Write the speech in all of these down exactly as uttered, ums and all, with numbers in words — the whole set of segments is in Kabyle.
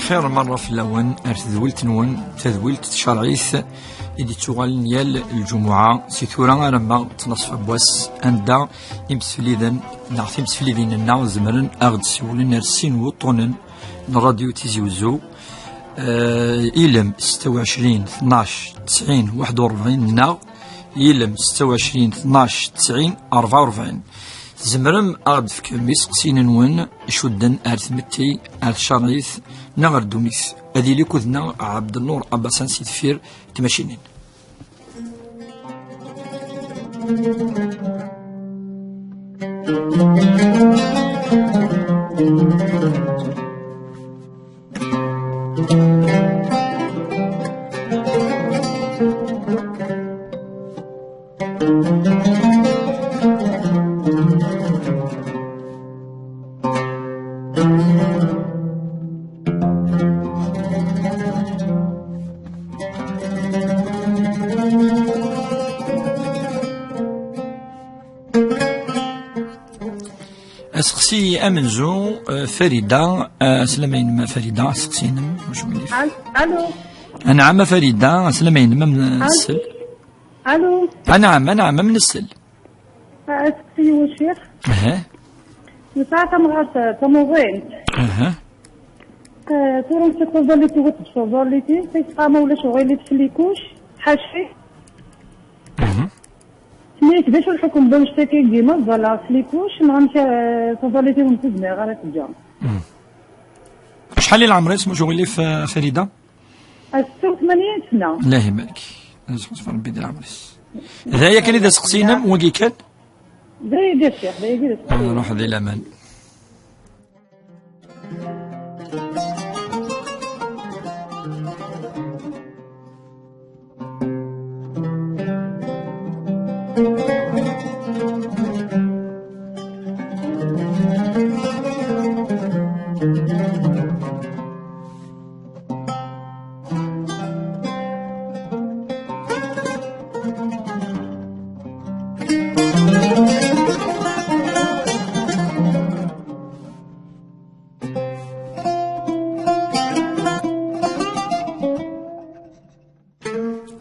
Xir merra fell-awen ar tedwilt-nwen, tadwilt tcerɛit i d-ittuɣalen yal lǧumuɛa si tura alamma d ttnaṣfa n wass, anda imsefliden neɣ timseflidin-nneɣ zemren a ɣ-d-ssiwlen ar sin wuṭṭunen n ṛṛadyu Tizi Wezzu, eh, ilem setta u ɛecrin, tnac, tesɛin, waḥed u ṛebɛin neɣ ilem setta u ɛecrin, tnac, tesɛin, rebɛa u ṛebɛin. Tzemrem a ɣ-d-tefkem iseqsiyen-nwen icudden ar tmetti, ar tcerɛit neɣ ar ddunit. Ad yili akked-nneɣ Ɛebdennur Abasan si deffir tmacinin. Aseqsi amenzu, eh, Farida, eh, aslama-inem a Farida, aseqsi-inem, wacu i yif? Al-, alo. Anɛam a Farida, aslama-inem a m-, alo. Anɛam, anɛam, a m-nsel. Aseqsi-iw a ccix. Aha. Nesɛa tamɣart, eh, tamuḍint. Aha. Eh, tura nesɛa taẓallit-iw, ad teǧǧ taẓallit-iw, tis-, ma ulac uɣilif s likuc, ḥaci. Mhm. Tenna-yak, d acu lḥukm n wanect-agi, dima ẓẓalleɣ s likuc, neɣ amek, eh, taẓallit-iw ur zmireɣ ara ad teǧǧ? Mhm. Acḥal i leɛmer-is, ma ulac uɣilif, eh, Farida? Setta u tmanyin sna. Allah ibarek. Azekka Rebbi di leɛmer-is. D aya kan i d aseqsi-inem, wagi kan? D aya kan, d aya kan. Ah, ruḥ di laman.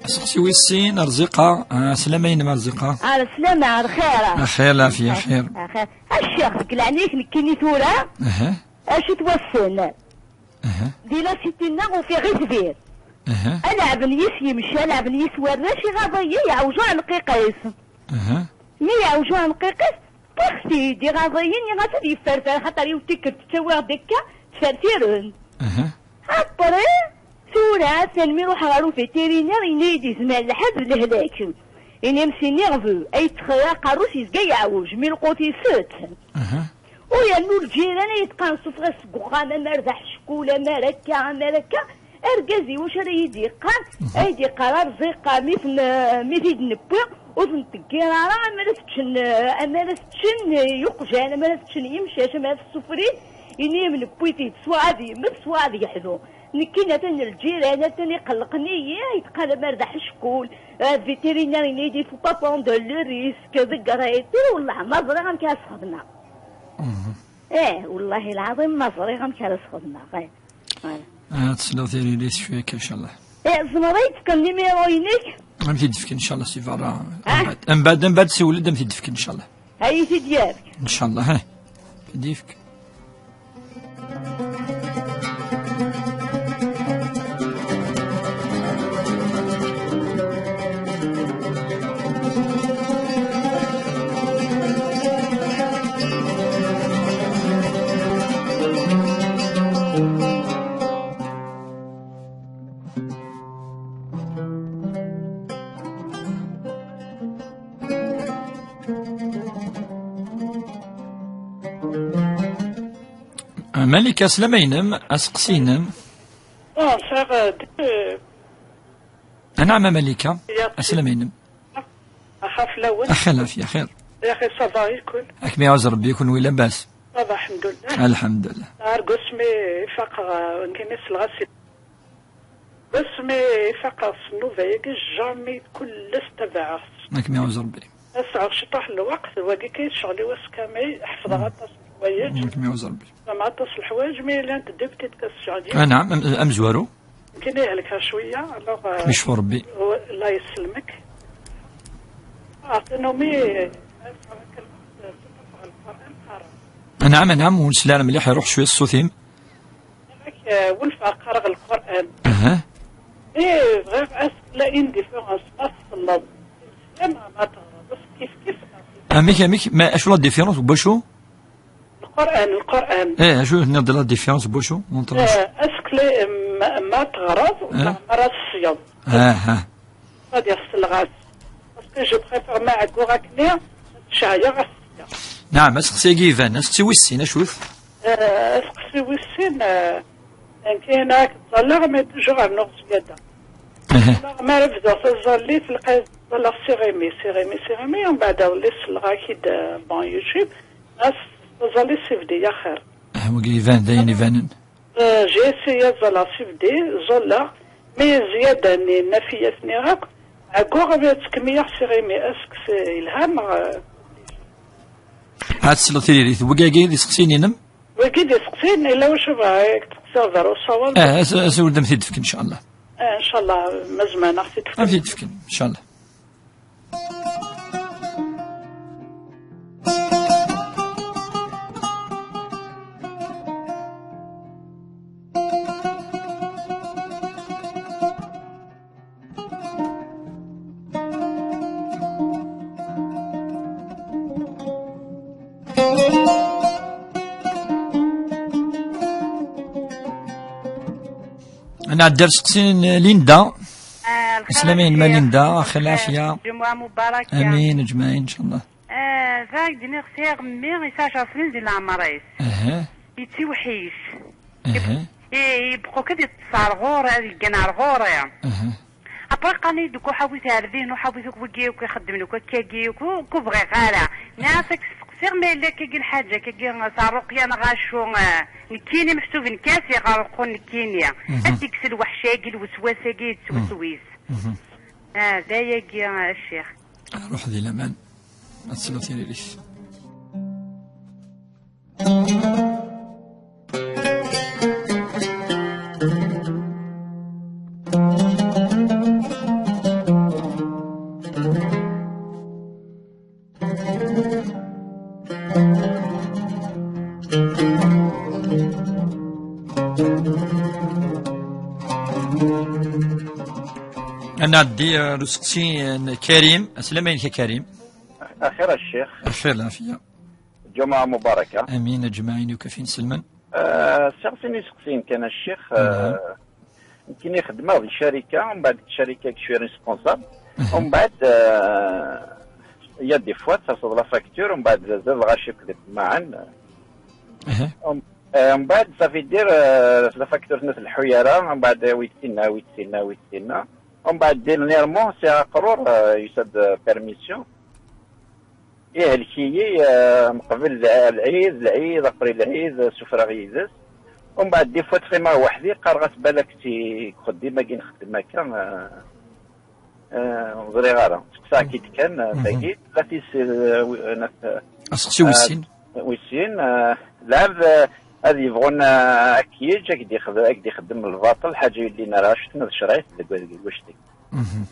Aseqsi wis sin, Rziqa. Ah, aslama-inem a Rziqa. Ar slama, ar xir. Axir, lɛafya, axir. Axir. A ccix, deg leɛnaya-k nekkini tura. Aha. Acu-t wass-n? Aha. Di la cité-nneɣ ufiɣ itbir. Aha. Alaɛben yis yimcac, alaɛben yis warrac, iɣaḍ-iyi, yeɛwej uɛenqiq-is. Aha. Mi yeɛwej uɛenqiq-is, wwiɣ-t-id, iɣaḍ-iyi, nniɣ-as ad yefferfer, axaṭer yiwet tikkelt ttawiɣ-d akka, ttferfiren. Aha. Après, tura, atan mi ruḥeɣ ɣer uvétérinaire, yenna-yi-d izmer lḥal d lehlak. Ini-am s iniɣ bu, ay ttxir aqerru-s yezga yeɛwej, mi lqut isett. Aha. U yernu lǧiran ay d-qqaren, suffeɣ-as seg uxxam, amar d aḥeckul, amar akka, amar akka. Argaz-iw, acu ara yi-d-yeqqar? Mhm. Ay d-yeqqar, a Rziqa, mi ten-, mi t-id-newwi, ur ten-teggar ara, amar ad t-ččen, amar ad t-ččen yiqjan, amar ad t-ččen yimcac, amar ad t-ssufrin. Ini-am, newwi-t-id, swaɣ ad yemmet, swaɣ ad yeḥlu. Nekkini atan lǧiran, atan iqellqen-iyi, ay d-qqar, amar d aḥeckul, euh, vétérinaire, yenna-yi-d, il faut pas prendre le risque, ḍeggret, i wellah ma ẓriɣ amek ara s-xedmeɣ. Mhm. Eh, wallahi lɛaḍim ma ẓriɣ amek ara s-xedmeɣ. Eh. Voilà. Ad tesleḍ tiririt cwiya kan, inchallah. Eh, tzemreḍ ad yi-tefkeḍ numéro-inek? Ad m-t-id-fken, inchallah, si berra. Ah. Mbeɛd, mbeɛd, mbeɛd siwel-d, ad m-t-id-fken, inchallah. Ad yi-t-id-yefk? Inchallah, eh. Ad t-id-yefk. Malika, aslama-inem, aseqsi-inem. Ah, sɛiɣ, eh, d-, eh, Anɛam a Malika, ya, aslama-inem. Axaf lawen. Axir, lɛafya, xir. Ya axi, ça va, ikun. Ad kem-iɛuz Rebbi, kunwi labas? Ça va, alḥemdulillah. Alḥemdulillah. Ar gusmi ifaqeɣ, eh, nekkini selɣas. Asmi i faqeɣ s nnuba-agi, jamais kul ass tabaɛeɣ-tt. Ad kem-iɛuz Rebbi. Ad sɛuɣ ciṭuḥ n lweqt, wagi kan ccɣel-iw ass kamel, ḥefḍeɣ aṭas. Ḥwayeǧ. Nekk mi uẓerbi. Am aṭas n leḥwayeǧ, mi llant deux petites questions. Ah, naɛam, am-, amezwaru. Yemkin yehlek cwiya, alors, euh, yecfu Rebbi. Wa-, Allah yesselmek. Aɛṭinumi, ah, naɛam, naɛam, ur nesli ara mliḥ, iruḥ cwiya ṣṣut-im. Nekk, euh, wulfeɣ qqareɣ Lqur'an. Aha. Mais bɣiɣ ad s-, la une différence, ma tselleḍ, ma teɣreḍ, kif kif. Amek, amek, ma, acu la différence, n wacu? Lqur'an, Lqur'an. Eh, acu tenniḍ de la différence, n wacu? Entre... Eh, est-ce que les, ma, ma teɣreḍ, eh, neɣ ma ara tesleḍ? Ah, ah. C'est-à-dire, selleɣ-as. Parce que je préfère ma ɛegguɣ akken, ceɛyaɣ as-sliɣ. Naɛam, aseqsi-agi iban, aseqsi wis sin, acu-t? Eh, aseqsi wis sin, eh, nekk ayen ara k-ẓẓalleɣ, mais toujours rnuɣ zzyada. Aha. Ma ara bduɣ taẓallit, lqay ẓẓalleɣ Siɣimi, Siɣimi, Siɣimi, umbeɛd iḍelli selleɣ-ak-id, eh, bon, YouTube, as taẓallit sibdi axir. Ah, wagi iban, d ayen ibanen. Eh, j'ai essayé ad ẓẓalleɣ sibdi, ẓẓalleɣ, mais zzyada-nni, nafiyat-nni akk, ɛegguɣ ad ttkemmileɣ Siɣimi, est-ce que c'est yelha neɣ, eh, Ad tesleḍ tiririt. Wagi d iseqsiyen-inem? Wagi d iseqsiyen, illa wacu bɣa, ad k-d-seqsiɣ ɣer uṣawal. Ah, as-, as-, ad am-t-id-fken, inchallah. Eh, inchallah, ma zemren ad ɣ-t-id-fken. Ad am-t-id-fken, inchallah. Ad nɛeddi ar seqsi n Linda. Ah, lxir. Aslamin, ma Linda, axi lɛafya. Ǧemɛa mubaraka. Amin, ǧemɛin, inchallah. Ah, da i d-nniɣ sɛiɣ mmi, yesɛa ɛecṛa snin di leɛmer-is. Aha. Yettiwḥic. Aha. I, yebqu kan yeṭṭes ar ɣur-, ad yeggan ar ɣur-i. Aha. Après, qqaren-iyi-d, uḥawi tiɛelbin, uḥawi akk wigi, akk ixeddmen akk akkagi, akk, ur, ur bɣiɣ ara. Nniɣ-as, ad k-steqsiɣ ma yella akkagi lḥaǧa, akkagi, s ṛṛuqya neɣ acu, eh, nekkini meḥsub nekk-as iɣerqun nekkini. Mhm. Ad d-ikkes lweḥc-agi, lweswas-agi, yettweswis. Mhm. Ah, d ayagi, a ccix. Ruḥ di laman. Ad tesleḍ tiririt. Ad nɛeddi, eh, ar useqsi n Karim. Aslama-inek a Karim. Axir a ccix. Lxir, lɛafiya. Ǧumuɛa mubaraka. Amin, aǧmaɛin, yukafi nselmen. Eh, sɛiɣ sin iseqsiyen kan a ccix. Mhm. Eh, nekkini xeddmeɣ di carika, umbeɛd deg carika-k cwi responsable. Mhm. Umbeɛd, eh, il y a des fois, terseḍ la facture, umbeɛd zad lɣaci akked iṭemmaɛen. Mhm. Um, eh, umbeɛd, ça veut dire, eh, la facture-nni ur tleḥḥu ara, umbeɛd awi-d tinna, awi-d tinna, awi-d tinna. Umbeɛd, dernièrement, sɛiɣ aqrur, eh, yusa-d, eh, permission. Ihlek-iyi, eh, mqbel lɛ-, lɛid, lɛid, après lɛid, eh, sufreɣ yid-s. Umbeɛd, des fois, ttɣimeɣ weḥd-i, qqareɣ-as balak si deg uxeddim-agi nxeddem akka, eh, eh, ur ẓriɣ ara. Sseqsaɣ-k-id kan, eh, mhm, tagi, tella tis, eh, wi-, eh, nat-, aseqsi wis sin. Eh, wis sin, eh, lɛebd, eh, ad yebɣun, eh, ad k-yeǧǧ, ad k-d-ixed-, ad k-d-ixeddem lbaṭel, ḥaǧa yellin ara acten, ad cṛeɛit deg, deg wacti. Mhm.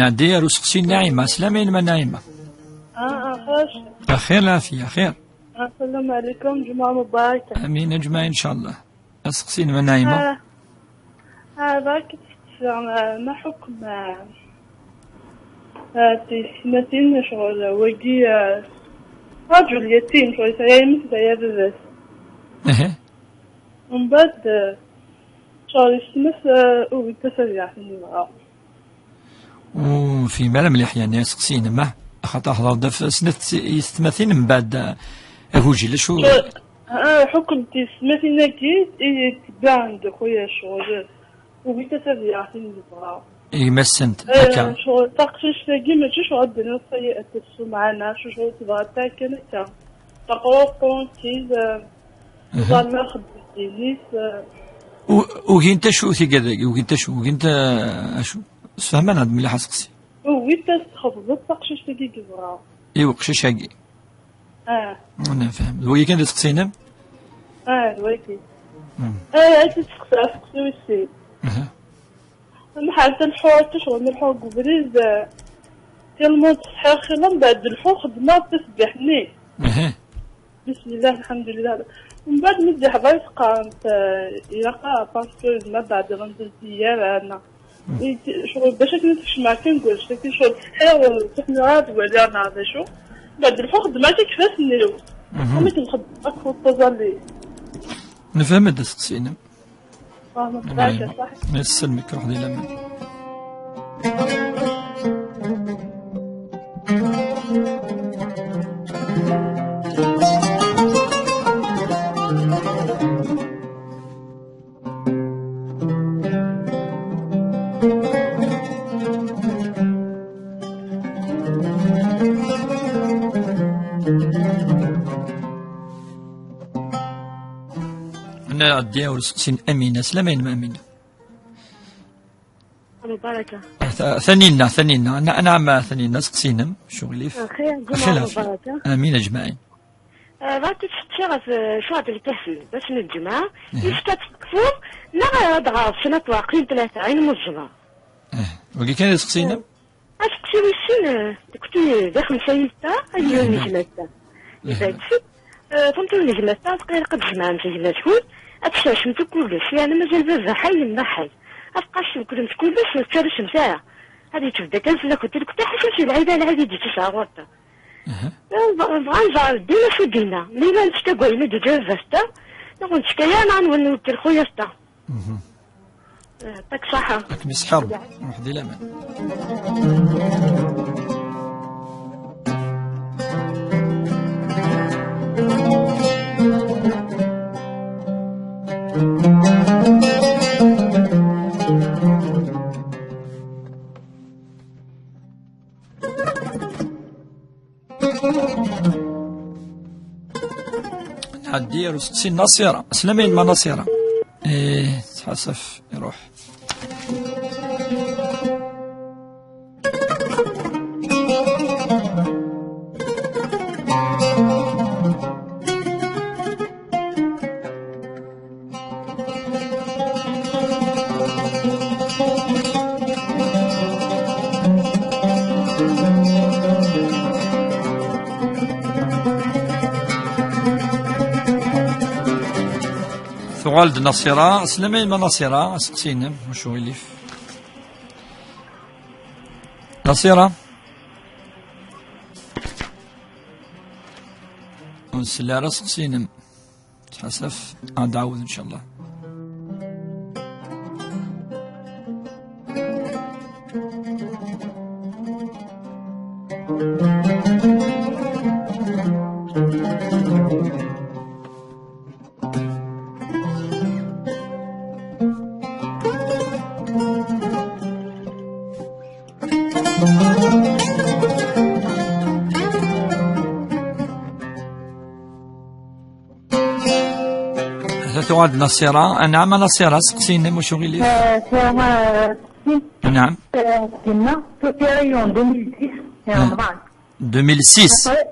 Ɛeddi ar useqsi n Naɛima. Slama-inem a Naɛima. Ah, ah, xac. Axir, lɛafiya, axir. Assalamu alaikum, Juma Mubarak. Amin, a Juma, incallah. Aseqsi-inem a Naɛima. Ah, ah, rak tseqsiɣ, ma, ma ḥukm, ah, ah, tiyessetmatin, ccɣel, wagi, ah, rajul yatim, ccɣel yesɛa yemma-s, yesɛa baba-s. Aha. Mbeɛd, ah, ccɣel yessetma-s, ah, ugin-as ad yaɣ tin yebɣa. Ur nefhim ara mliḥ, yeɛni, aseqsi-inem, ah, axaṭer hḍer-d ɣef snat yessetmatin, mbeɛd, ah, agujil, acu? Ah, ḥukm n tiyessetmatin-agi i yetbeɛen d akuya ccɣel, ugin-as ad yaɣ tin yebɣa. Gma-sent, eh, akka. Ccɣel taqcict-agi mačči ccɣel ad d-tiniḍ ça y est, ad tessumɛana, ccɣel tebɣa akka kan akka. Taqrurt, tranquille, eh, mhm. Ẓalma xeddem ddin-is, eh. U-, ugint acu tigad-agi? Ugint acu? Ugint, eh, acu? Sfehman-aɣ-d mliḥ aseqsi. Ugint ad txefḍeḍ taqcict-agi i yebɣa. I uqcic-agi? Ah. Nefhem. D wagi kan d aseqsi-inem? Ah, d wagi. Hmm. Ah, ad testeqsi aseqsi wis sin. Aha. Mḥal talḥuɣ akka, ccɣel mi lḥuɣ deg ubrid, eh, tellement ttsetḥiɣ xilla, mbeɛd lḥuɣ xeddmeɣ tasebbiḥt-nni. Aha. Bismillah, lḥemdulillah. Mbeɛd mi d-iḥḍer i teqqaremt, eh, ilaq, parce que ma beɛd ɣen tezdi ara, neɣ. Mm. I t-, ccɣel bac akken ad tekcem akken deg wannect-agi, ccɣel ttsetḥiɣ, ur ttḥemmiɣ ara ad waliɣ neɣ d acu. Mbeɛd lḥuɣ xeddmeɣ akka deg ifassen-iw. Mhm. Am akken xeddmeɣ akk taẓallit. Nefhem-d aseqsi-inem. Allahumma barik, صح. Yesselmek, ruḥ di laman. Nɛeddi ar useqsi n Amina. Slama-inem a Amina. Mubaraka. Ta-, Taninna, Taninna. Na-, naɛam a Taninna, aseqsi-inem, acu ɣilif? Axir, ǧemɛa mubaraka. Amin ajmaɛin. Eh, bɣiɣ ad testeqsi ɣef, eh, ccuɛb lkahfi, ass n lǧemɛa, mhm, yessefk ad teṭṭfeḍ, neɣ ad ɣreḍ snat waqil tlata, ayen muzzleɣ. Eh, wagi kan i d aseqsi-inem? Aseqsi wis sin, eh, deg uti-, d ixemsa yid-ta, ad yiwen n gma-tneɣ. Iban-d, eh, tameṭṭut n gma-tneɣ, tqil ad tjemɛemt gma-twen, ad tessersemt kullec, yeɛni mazal baba ḥay, yemma ḥay. Ad teqqacemt kullec, ur tettarusemt ara. Ad yettbedda kan fell-akent lkefta, ḥaca si lɛibad, lɛibad i d-yettasɛa ɣur-ten. Aha. Eh, bɣ-, bɣan ẓer ddin acu d-yenna. Ma yella nettagad ad d-yeǧǧ baba-tneɣ, neɣ ur nettkal ara, neɣ ad nwali nekkir xuyat-nneɣ. Mhm. Eh, ṭak ṣaḥa. Ad kem-isḥerm. Ruḥ di laman. Nɛeddi ar useqsi n Nasira. Slama-inem a Nasira. Eh, tḥasef, iruḥ. Tuɣal-d Nasira. Slama-inem a Nasira, aseqsi-inem, acu ɣilif? Nasira? Ur nsell ara aseqsi-inem. Ttḥasaf, ad d-ɛawed, incallah. Ata tuɣal-d Nasira. Anɛam a Nasira, aseqsi-inem, acu ɣilif? Eh, sɛiɣ, eh, aseqsi. Anɛam. Eh, dinna, tufiɣ-iyi en deux mille dix, eh, Remḍan. Deux mille six. Après,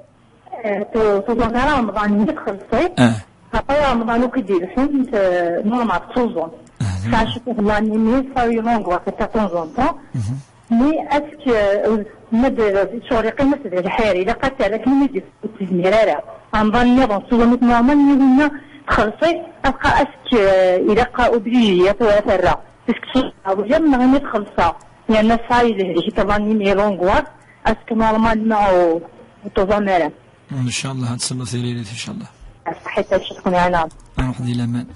eh, tu-, tuẓunt ara Remḍan-nni txelṣi. Eh. Après Remḍan akk i d-ilḥun, eh, normal, ttuẓunt. Eh, tesɛa cwiṭ n l'année, mais ça y est, on voit que ça de temps en temps. Mhm. Mais est-ce que, euh, ma d ccɣel iqqim-as d lḥir, ilaq ad terr akken umi d-tezmir ara. Amḍan nniḍen, s uẓamit normal, mi winna txelṣ-it, abqa est-ce que, euh, ilaq obligé ad terra. Est-ce que s uẓamit neɣ imi txelṣ-aɣ? Yerna tesɛa i lehlak iṭaban-nni, mais l'angoisse, est-ce que normalement ur, ur tuẓam ara? Ncallah ad tselleḍ tiririt, ncallah. Ṣaḥit a ccix, neɛna. Ruḥ di laman.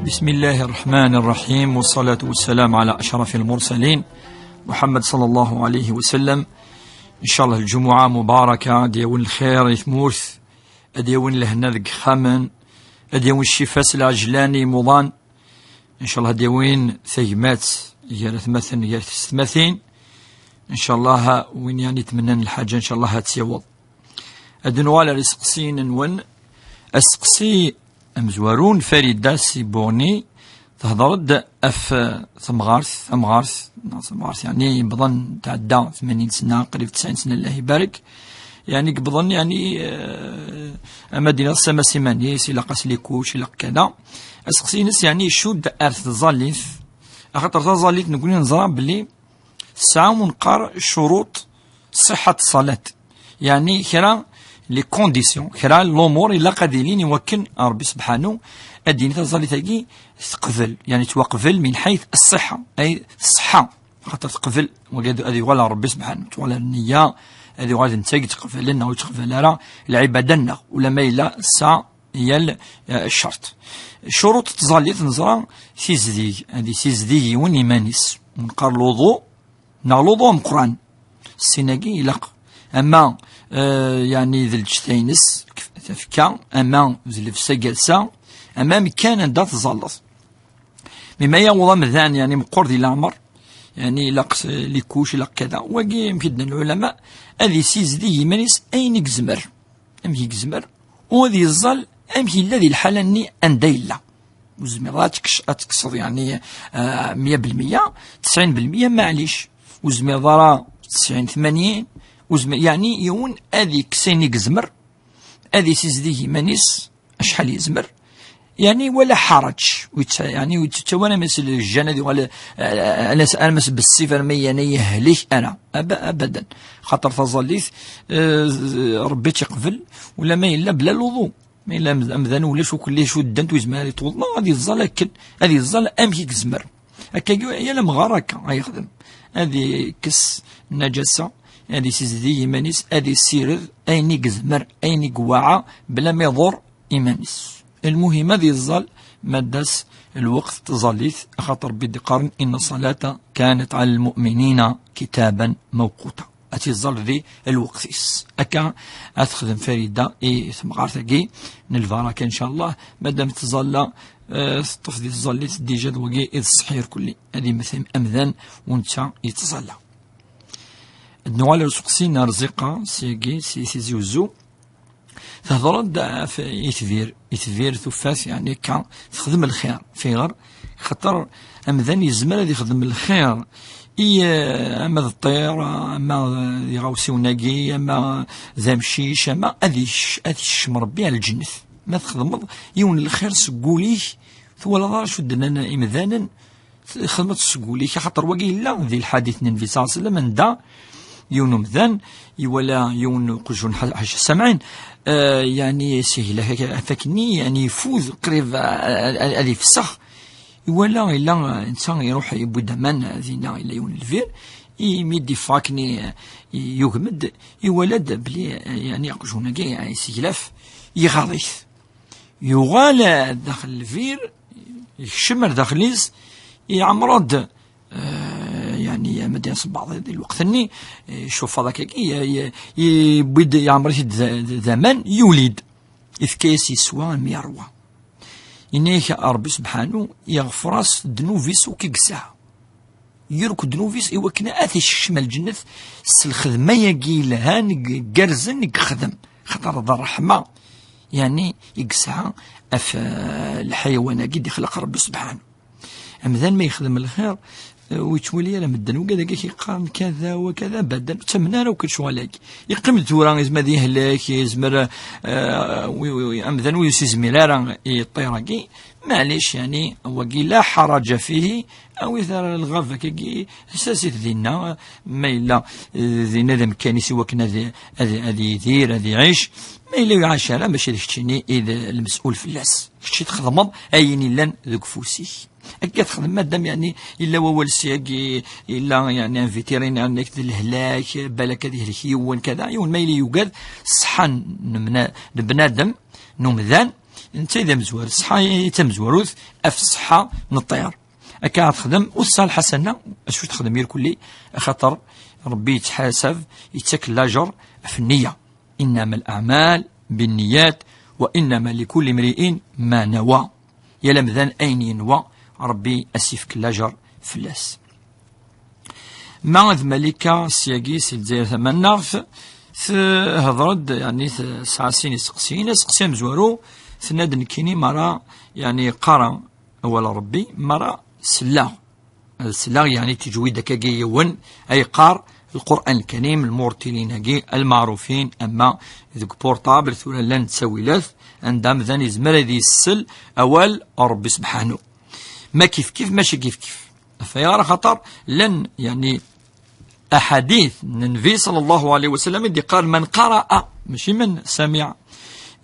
بسم الله الرحمن الرحيم، والصلاة والسلام على أشرف المرسلين محمد صلى الله عليه وسلم. Ncallah lǧumuɛa mubaraka, ad d-yawi lxir i tmurt, ad d-yawi lehna deg yexxamen, ad d-yawi ccifa s lɛejlan i imuḍan. Ncallah ad d-yawi tagmat gar atmaten, gar tesetmatin. Ncallah win yan itmennan lḥaǧa, ncallah ad tt-yaweḍ. Ad nuɣal ar iseqsiyen-nwen. Aseqsi amezwaru n Farida si Buɣni, tehder-d ɣef, eh, temɣart, tamɣart, neɣ tamɣart, yeɛni, yebḍan tɛedda tmanyin sna, qrib tesɛin sna, Allah ibarek. Yeɛni, yebḍan, yeɛni, eh, ama d-iniɣ tessama s iman-is, ilaq-as likuc, ilaq kada. Aseqsi-ines, yeɛni, icudd ar tẓallit, axaṭer taẓallit, nekkni neẓra belli tesɛa, ur neqqar, ccuruṭ ṣṣiḥa n ṣṣalat. Yeɛni kra les conditions, kra lumuṛ ilaq ad ilin i wakken Ṛebbi sebḥanu ad d-yini taẓallit-agi teqbel, yeɛni tettwaqbel min ḥayt ṣṣiḥa, ay ṣṣeḥḥa, xaṭer teqbel, wagi ad, ad yuɣal ɣer Ṛebbi sebḥanu, tuɣal ar nniya, ad yuɣal d netta i yettqebalen neɣ ur yettqebal ara lɛibada-nneɣ, ulamma yella tesɛa yal, eh, ccerṭ. Ccuruṭ n tẓallit neẓra tizdeg, ad yessizdig yiwen iman-is. Neqqar luḍu, neɣ luḍu ameqqran. Sin-agi ilaq. Ama, eh, yeɛni d lǧetta-ines, tafekka, ama d llebsa gersa, ama amkan anda tẓalleḍ. Mi ma yaweḍ amdan, yeɛni meqqer di leɛmer, yeɛni ilaq s-, likuc, ilaq kada. Wagi, amek i d-nnan lɛulama, ad yessizdig iman-is ayen i yezmer. Amek i yezmer, u ad yeẓẓal amek yella di lḥala-nni anda yella. Ur tezmireḍ ad tekc-, ad tekkseḍ, yeɛni, ah, mya belmya, tesɛin belmya, maɛlic. Ur tezmireḍ ara tesɛin tmanyin, ur tezmi-, yeɛni yiwen ad yekkes ayen i yezmer, ad yessizdig iman-is acḥal yezmer, yeɛni wala ḥaraǧ, ur yetta-, yeɛni ur yettawi ara, ma s lejjan ad yuɣal, eh, alas, alamma s bessif arma yeɛni yehlek ara. Aba-, abadan. Xaṭer taẓallit, eh, Ṛebbi ad tt-iqbel, ulamma yella bla luḍu. Ma yella amd-, amdan ulac akk lli icudden, ur yezmir ad yeṭweḍ, neɣ ad yeẓẓal akken, ad yeẓẓal amek i yezmer. Akkagi, yal amɣar akka ay yexdem. Ad yekkes nnaǧasa, ad yessizdig iman-is, ad yessired ayen i yezmer, ayen i yewɛa, bla ma iḍur iman-is. Lmuhim ad yeẓẓal ma d-as lweqt n tẓallit, axaṭer Ṛebbi d-iqqaren: إن الصلاة كانت على المؤمنين كتابا موقوتا. Ad tt-iẓẓal di lweqt-is. Akka ad texdem Farida i temɣart-agi n lbaraka, ncallah, madam tẓalla, eh, teṭṭef di tẓallit, dija d wagi i d ṣṣeḥ irkelli. Ad immet amdan u netta yettẓalla. Ad nuɣal ar useqsi n Rziqa, sigi, si Tizi Uzzu. Tehder-d ɣef itbir, itbir tufat, yeɛni akka texdem lxir. Fiɣer? Xaṭer amdan yezmer ad ixdem lxir i, eh, ama d ṭṭir, ama d iɣawsiwen-agi, ama d amcic, ama ad yec-, ad yekcem Ṛebbi ar lǧennet. Ma txedmeḍ yiwen n lxir seg wul-ik, twalaḍ ara acu d-nnan imdanen, xedmeḍ seg wul-ik, axaṭer wagi yella di lḥadit n Nnbi ṣalla Llahu ɛalayhi wa sallam, anda yiwen umdan iwala yiwen uqjun ḥa-, ḥaca samɛin, eh, yeɛni, sihlak ak-, af akkenni, yeɛni, ifud qrib a-, a-, a-, ad ifsex. Iwala, yella, eh, netta iruḥ yewwi-d aman, eh, dinna yella yiwen lbir, imi d-iffeɣ akkenni, eh, yugem-d, iwala-d belli, eh, yeɛni, aqjun-agi, eh, iseglaf, iɣaḍ-it. Yuɣal, eh, daxel lbir, yekcem ar daxel-is, iɛemmer-d, eh, yeɛni, ama d isebbaḍ di lweqt-nni, eh, icufaḍ akkagi, ye-, ye-, yewwi-d, yeɛmer-it-id d, d, d aman, yuli-d. Ifka-yas yeswa, mi yerwa. Yenna-yak Ṛebbi sebḥanu, yeɣfer-as ddnub-is akk i yesɛa. Yurk ddnub-is i wakken ad t-isekcem ar lǧennet s lxedma-agi yelhan, g-, gerrzen i yexdem. Xaṭer d ṛṛeḥma, yeɛni, i yesɛa ɣef, eh, lḥayawan-agi i d-ixleq Ṛebbi sebḥanu. Amdan ma yexdem lxir, Eh, ur yettwali ara medden, wigad-agi yeqqaren kada wa kada, abadan, ur ttamen ara akk lecɣal-agi. Yeqqim-d tura, yezmer ad yehlek, yezmer, eh, wi-, wi-, wi-, amdan ur yessizmir ara i ṭṭir-agi. Maɛlic, yeɛni, wagi la ḥaraǧa fihi, awit ar lɣaba-agi, sers-it dinna, ma yella, eh, dinna d amkan-is i wakken ad, ad, ad yidir, ad iɛic, ma yella ur iɛac ara, mačči d keččini i d lmes'ul fell-as. Kečč i txedmeḍ ayen illan deg ufus-ik. Akka texdem madam, yeɛni, yella wawal syagi, yella, yeɛni, un vétérinaire-nnek d lehlak, balak ad yehlek yiwen, kada, yiwen ma yella yugad ṣṣeḥḥa n bna-, n bnadem, n umdan, netta i d amezwaru, ṣṣeḥḥa i d tamezwarut ɣef ṣṣeḥḥa n ṭṭir. Akka ad texdem, ur tesɛa lḥasana, acu texdem irkelli, axaṭer Rebbi yettḥasab, yettak lajer ɣef nniya. إنما الأعمال بالنيات وإنما لكل امرئ ما نوى. Yal amdan ayen yenwa, Rebbi ad s-yefk lajer fell-as. Ma d Malika syagi si Lezzayer Tamannaɣt, tehder-d, yeɛni tesɛa sin iseqsiyen. Aseqsi amezwaru, tenna-d: "Nekkini mara, yeɛni, qqareɣ awal n Rebbi, mara selleɣ." Ad selleɣ, yeɛni, teǧwid akkagi yiwen ay qqar Lqur'an Lkarim, lmurtilin-agi almeɛrufin, ama deg portable tura llan ttawilat, anda amdan yezmer ad yessel awal n Rebbi Sebḥanu. Ma kif kif, mačči kif kif. Ɣef wayɣer? Axaṭer llan, yeɛni, aḥadit n Nnbi ṣalla Llahu ɛalayhi wa sallam i d-iqqar: "من قرأ", mačči "من سمع".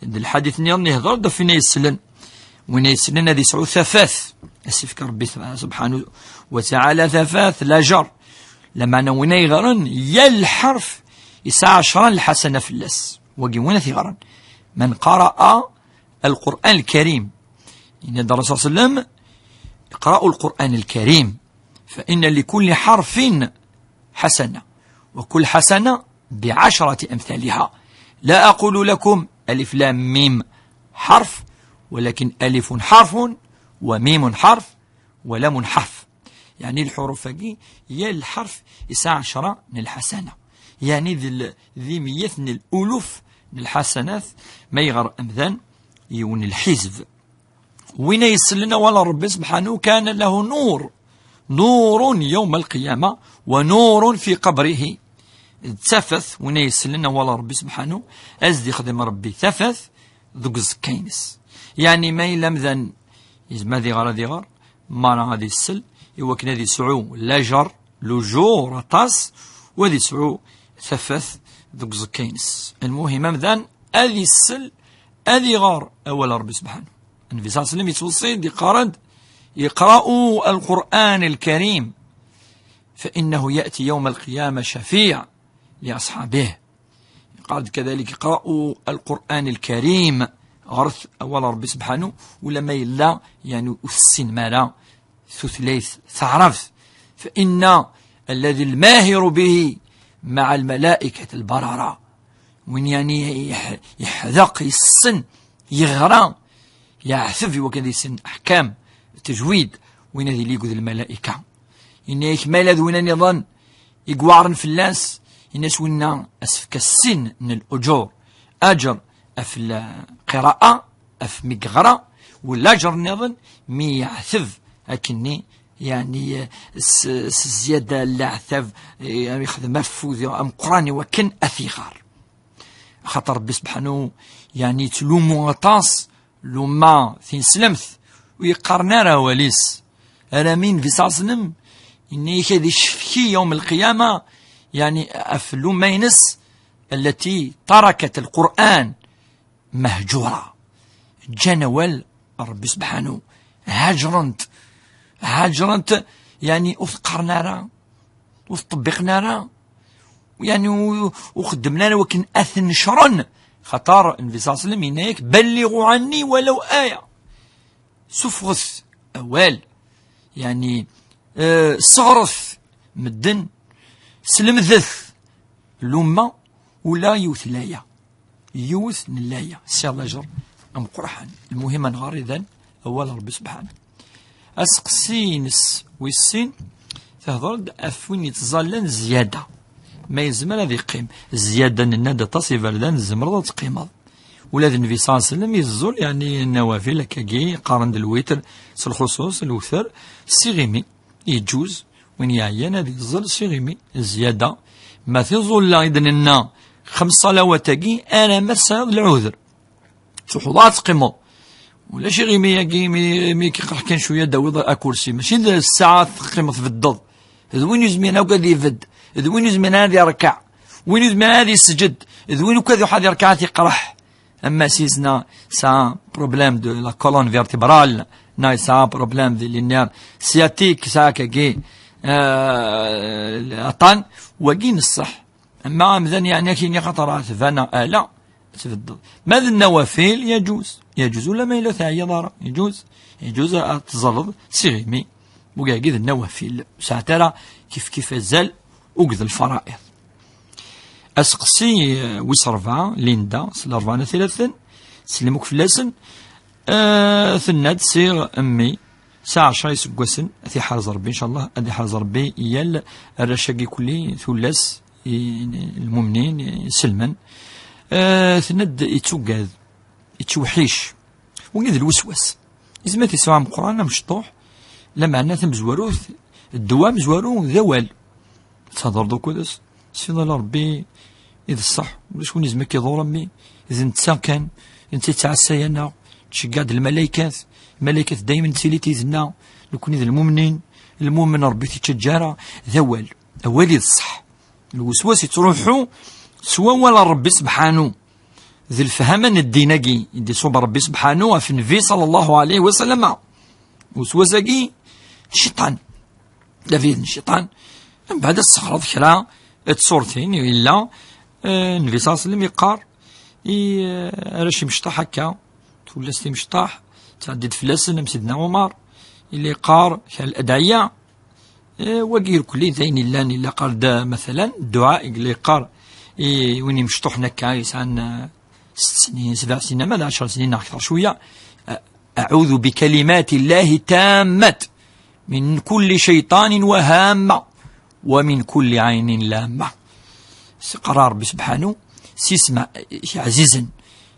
D lḥadit nniḍen ihder-d ɣef win ay yesslen. Win ay yesslen ad yesɛu tafat. Ad s-yefk Rebbi subḥanahu wa taɛala tafat, lajer. Lameɛna win ay yeɣren, yal lḥerf yesɛa ɛecra n lḥasana fell-as. Wagi win ad t-yeɣren. من قرأ القرآن الكريم. Yenna-d Ṛṛasul ṣalla Llahu ɛalayhi wa sallam: "اقرأوا القرآن الكريم، فإن لكل حرف حسنة، وكل حسنة بعشرة أمثالها. لا أقول لكم ألف لام ميم حرف، ولكن ألف حرف، وميم حرف، ولام حرف." Yeɛni lḥuruf-agi, yal lḥerf yesɛa ɛecra n lḥasana. Yeɛni d l-, d imiyat n luluf n lḥasanat ma yeɣer amdan yiwen lḥizb. Win ay yesslen awal n Rebbi Sebḥanu, كان له نور، نور يوم القيامة، ونور في قبره. D tafat, win ay yesslen awal n Rebbi Sebḥanu, ad s-d-yexdem Rebbi tafat deg uẓekka-ines. Yeɛni ma yella amdan yezmer ad iɣer, ad iɣer, mara ad yessel, i wakken ad yesɛu lajer, lujur aṭas, u ad yesɛu tafat deg uẓekka-ines. Lmuhim, amdan ad yessel, ad iɣer awal n Rebbi Sebḥanu. Nnbi ṣalla Llahu ɛalayhi wa sallam yettweṣṣi-d, yeqqar-d: "اقرأوا القرآن الكريم، فإنه يأتي يوم القيامة شفيع لأصحابه." Yeqqar-d kadalik: "اقرأوا القرآن الكريم." Ɣret awal n Rebbi Sebḥanu, ulamma yella, yeɛni, ur tessinem ara tutlayt taɛrabt. فإن الذي الماهر به مع الملائكة البررة. Win, yeɛni, yeḥ-, yeḥdeq, yessen, yeɣra, yeɛteb i wakken ad yessen aḥkam, tajwid, win ad yili akked lmalayika. Yenna-yak ma yella d winna nniḍen i iweɛren fell-as, yenna-as winna ad s-fkeɣ sin n lujur, aǧer ɣef lqira'a, ɣef mi yeɣra, u laǧer nniḍen mi yeɛteb akkenni, yeɛni, s, s zzyada n leɛtab, eh, yexdem afud ameqqran i wakken ad t-iɣer. Axaṭer Rebbi Sebḥanu, yeɛni, yettlumu aṭas lumma tineslemt, ur yeqqaren ara awal-is. Armi Nnbi ṣalla Llahu ɛalayhi wa sallam yenna-yak ad icetki yawm lqiyama, yeɛni, ɣef lumma-ines, التي تركت القرآن مهجورة. Ǧǧan awal n Rebbi Sebḥanu, haǧren-t, haǧren-t, yeɛni, ur t-qqaren ara, ur t-ṭebbiqen ara, yeɛni, ur, ur xeddmen ara wakken ad t-necren. Xaṭer Nnbi ṣalla Llahu ɛalayhi wa sallam yenna-yak: "بلغوا عني ولو آية." Sufɣet awal, yeɛni, eh, sseɣret medden, slemdet lumma ula yiwet n laya, yiwet n laya, sɛiɣ lajer ameqqran. Lmuhim, ad nɣer idan awal n Rebbi Sebḥanu. Aseqsi-ines wis sin, tehder-d ɣef win yettẓallan zzyada. Ma yezmer ad yeqqim. Zzyada, nenna-d aṭas iberdan tzemreḍ ad teqqimeḍ. Ula d Nnbi ṣalla Llahu ɛalayhi wa sallam yeẓẓul, yeɛni, nnawafil, akkagi, qqaren-d lwitr, s lxuṣuṣ, lwitr, s iɣimi, yeǧǧuz, Win yeɛyan ad yeẓẓel s iɣimi, zzyada. Ma tiẓulla i d-nenna xems ṣalawat-agi, alamma tesɛiḍ lɛuder, truḥeḍ ad teqqimeḍ. Ulac iɣimi-agi, mi, mi k-iqerḥ kan cwiya, d-tawiḍ akursi. Mačči d ssaɛa teqqimeḍ tbeddeḍ. D win yezmiren akk ad ibedd. D win yezmiren ad yerkeɛ. Win yezmiren ad yesǧed. D win akk ad iruḥ ad yerkeɛ ad t-iqerḥ. Ama s-, yesɛa problème de la colonne vertébrale, neɣ yesɛa problème de les nerfs sciatiques, yesɛa kagi, euh, aṭan, wagi n ṣṣeḥ. Ama amdan, yeɛni, ad k-yini xaṭer tban neɣ ala, tbeddeḍ. Ma d nnawafil, yaǧuz. Yaǧuz ula ma yella ur teɛyiḍ ara. Yaǧuz. Yaǧuz ad teẓẓleḍ s iɣimi. Wagi d nnawafil. Ur sɛant ara kif kif azal akked lfara'iḍ. Aseqsi, eh, wis ṛebɛa, Linda, s lṛebɛa n at Ilaten, sellem akk fell-asen, eh, tenna-d: "Sɛiɣ mmi, sɛiɣ ɛecṛa iseggasen, ad t-iḥrez Ṛebbi, ncallah, ad iḥrez Ṛebbi yal arrac-agi kulli, tullas, i, lmumnin, iselmen." Eh, tenna-d: "Ittugad, ittewḥic." Wagi d lweswas. Izmer ad t-yesɛu ameqqran, amecṭuḥ, lameɛna tamezwarut, ddwa amezwaru d awal. Ad thedreḍ akked-s, s iḍal Ṛebbi i d ṣṣeḥ, ulac win izmer ad k-iḍur a mmi, d netta kan, d netta yettɛassayen-aneɣ, tceggeɛ-d lmalaykat, lmalaykat daymen ttili yid-neɣ, nekni d lmumnin, lmumen Ṛebbi t-ittaǧǧa ara, d awal, awal i d ṣṣeḥ. Lweswas yettruḥu s wawal n Ṛebbi sebḥanu. D lefhama n ddin-agi i d-iṣubb Ṛebbi sebḥanu ɣef Nnbi ṣalla Llahu ɛalayhi wa sallam. Lweswas-agi, cciṭan. D abrid n cciṭan. Mbeɛd ad tesxerreḍ kra n tṣurtin, yella, eh, Nnbi ṣalla Llahu ɛalayhi wa sallam yeqqar i, eh, arrac imecṭaḥ akka, tullas timecṭaḥ, ttɛeddi-d fell-asen am Sidna Ɛumar, yella yeqqar kra n ladɛiya, Eh, wagi irkelli d ayen illan, illa qqar-d, eh, mathalan, dduɛa i yella yeqqar i win imecṭuḥen akka, yesɛan, eh, sett snin, sebɛ snin, ama d ɛecṛ snin neɣ akteṛ cwiya. Eh, "أعوذ بكلمات الله التامات من كل شيطان وهامة ومن كل عين لامة." Yeqqar Ṛebbi sebḥanu, s yisem-is ɛzizen,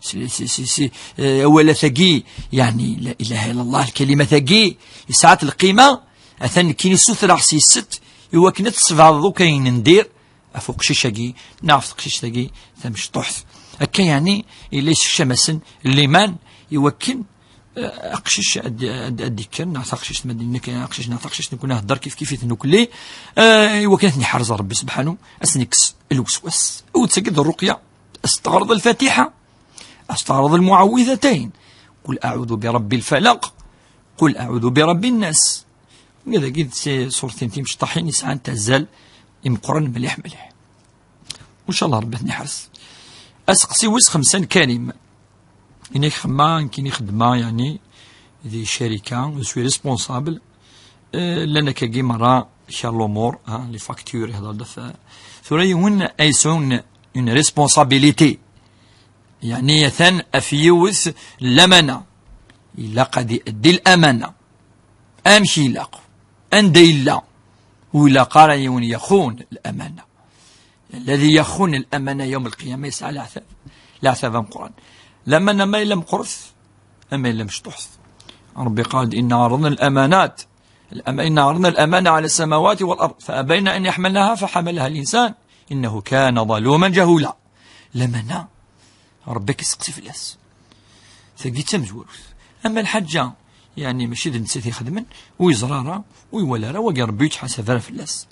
s, s, s, s, eh, awalat-agi, yeɛni, la ilaha illallah, lkalimat-agi, yesɛa-t lqima, atan nekkini ssutreɣ s yes-s, i wakken ad tesbeɛdeḍ akk ayen n dir ɣef uqcic-agi, neɣ ɣef teqcict-agi tamecṭuḥt. Akka, yeɛni, yella yessekcam-asen liman, i wakken, eh, aqcic ad, ad, ad d-ikker, neɣ taqcict, ma d-, nekk, aqcic neɣ taqcict, nekkni nhedder kif kif i tnukli, eh, i wakken ad ten-iḥrez Ṛebbi sebḥanu, ad sen-ikkes lweswas. U d tagi d ṛṛuqya, ad s-teɣreḍ lfatiḥa, ad s-teɣreḍ lmuɛawwidatayn, "قل أعوذ برب الفلق، قل أعوذ برب الناس." Dagi d tiṣurtin timecṭaḥin yesɛan azal imeqqren mliḥ mliḥ. Ncallah Ṛebbi ad ten-iḥrez. Aseqsi wis xemsa n Karim. Ini-k xemma, nekkini xeddmeɣ, yeɛni, di ccarika, je suis responsable. Eh, llan akkagi merra kra n lumuṛ, ha, les factures, ihḍer-d ɣef, tura yiwen a yesɛun une responsabilité. Yeɛni, atan ɣef yiwet n lamana. Ilaq ad iaddi lamana. Amek ilaq? Anda yella? Ur ilaq ara yiwen yaxun lamana. الذي يخون الأمانة يوم القيامة يسعى العذاب، العذاب أمقران. Lamana ma yella meqqret, ama yella mecṭuḥet. Ṛebbi qal-d: "إنا عرضنا الأمانات، الأم-، إنا عرضنا الأمانة على السماوات والأرض فأبين أن يحملنها فحملها الإنسان إنه كان ظلوما جهولا." Lamana, Ṛebbi ad k-iseqsi fell-as. Tagi d tamezwarut. Ama lḥaǧa, yeɛni, mačči d nettat i ixedmen, ur yeẓri ara, ur iwala ara, wagi Ṛebbi ur yettḥasab ara fell-as.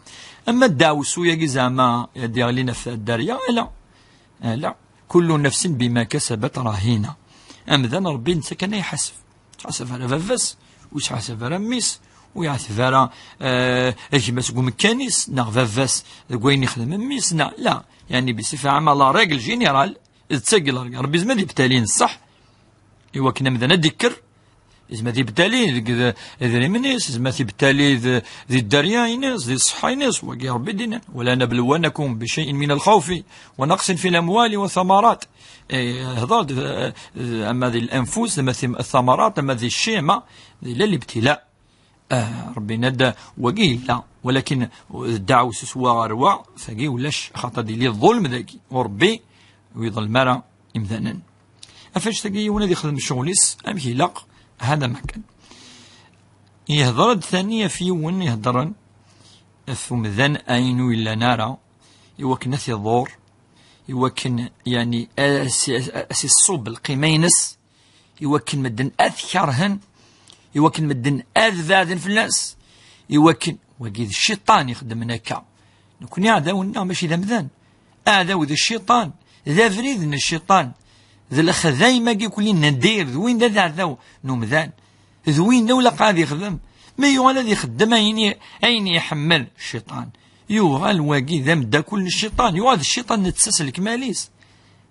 Ama ddeɛwessu-yagi zeɛma ad d-yeɣlin ɣef dderya, ala. Ala. "كل نفس بما كسبت رهينة." Amdan, Ṛebbi netta kan ay iḥaseb. Ur yettḥasab ara baba-s, ur yettḥasab ara mmi-s, ur yeɛtib ara, eh, gma-s deg umekkan-is, neɣ baba-s deg wayen ixdem mmi-s, neɣ, la. Yeɛni, bisifa ɛama, la règle générale, d tagi la règle. Ṛebbi yezmer ad ibtali, ṣṣeḥ, i wakken amdan ad d-ikker, yezmer ad ibtali deg d-, idrimen-is, yezmer ad ibtali d-, di dderya-ines, di ṣṣeḥḥa-ines, wagi Ṛebbi d-yennan: "ولنبلونكم بشيء من الخوف ونقص في الأموال والثمرات." Eh, hḍer-d, eh, ama di lanfus, ama di ثمرات, ama di ccima, di la libtila. Eh, Ṛebbi yenna-d wagi yella, walakin ddeɛwessu s wa ɣer wa, tagi ulac, axaṭer ad yili ḍulm dagi, u Ṛebbi ur iḍellem ara imdanen. Ɣef annect-agi yiwen ad ixdem ccɣel-is amek ilaq, hada ma kan. Yehḍer-d tani ɣef yiwen iheddren, ɣef umdan ayen ur yellan ara, i wakken ad t-iḍur, i wakken, yani, a s-, a s-iṣṣub lqima-ines, i wakken medden ad t-kerhen, i wakken medden ad beɛden fell-as, i wakken, wagi d cciṭan ixeddmen akka. Nekni aɛdaw-nneɣ mačči d amdan. Aɛdaw d cciṭan, d abrid n cciṭan, d lexdayem-agi kulli n diri, d win d aɛdaw n umdan, d win d awlaq ad ixdem. Mi yuɣal ad ixeddem ayen i, ayen iḥemmel cciṭan, yuɣal wagi d ameddakel n cciṭan, yuɣal d cciṭan netta s lekmal-is.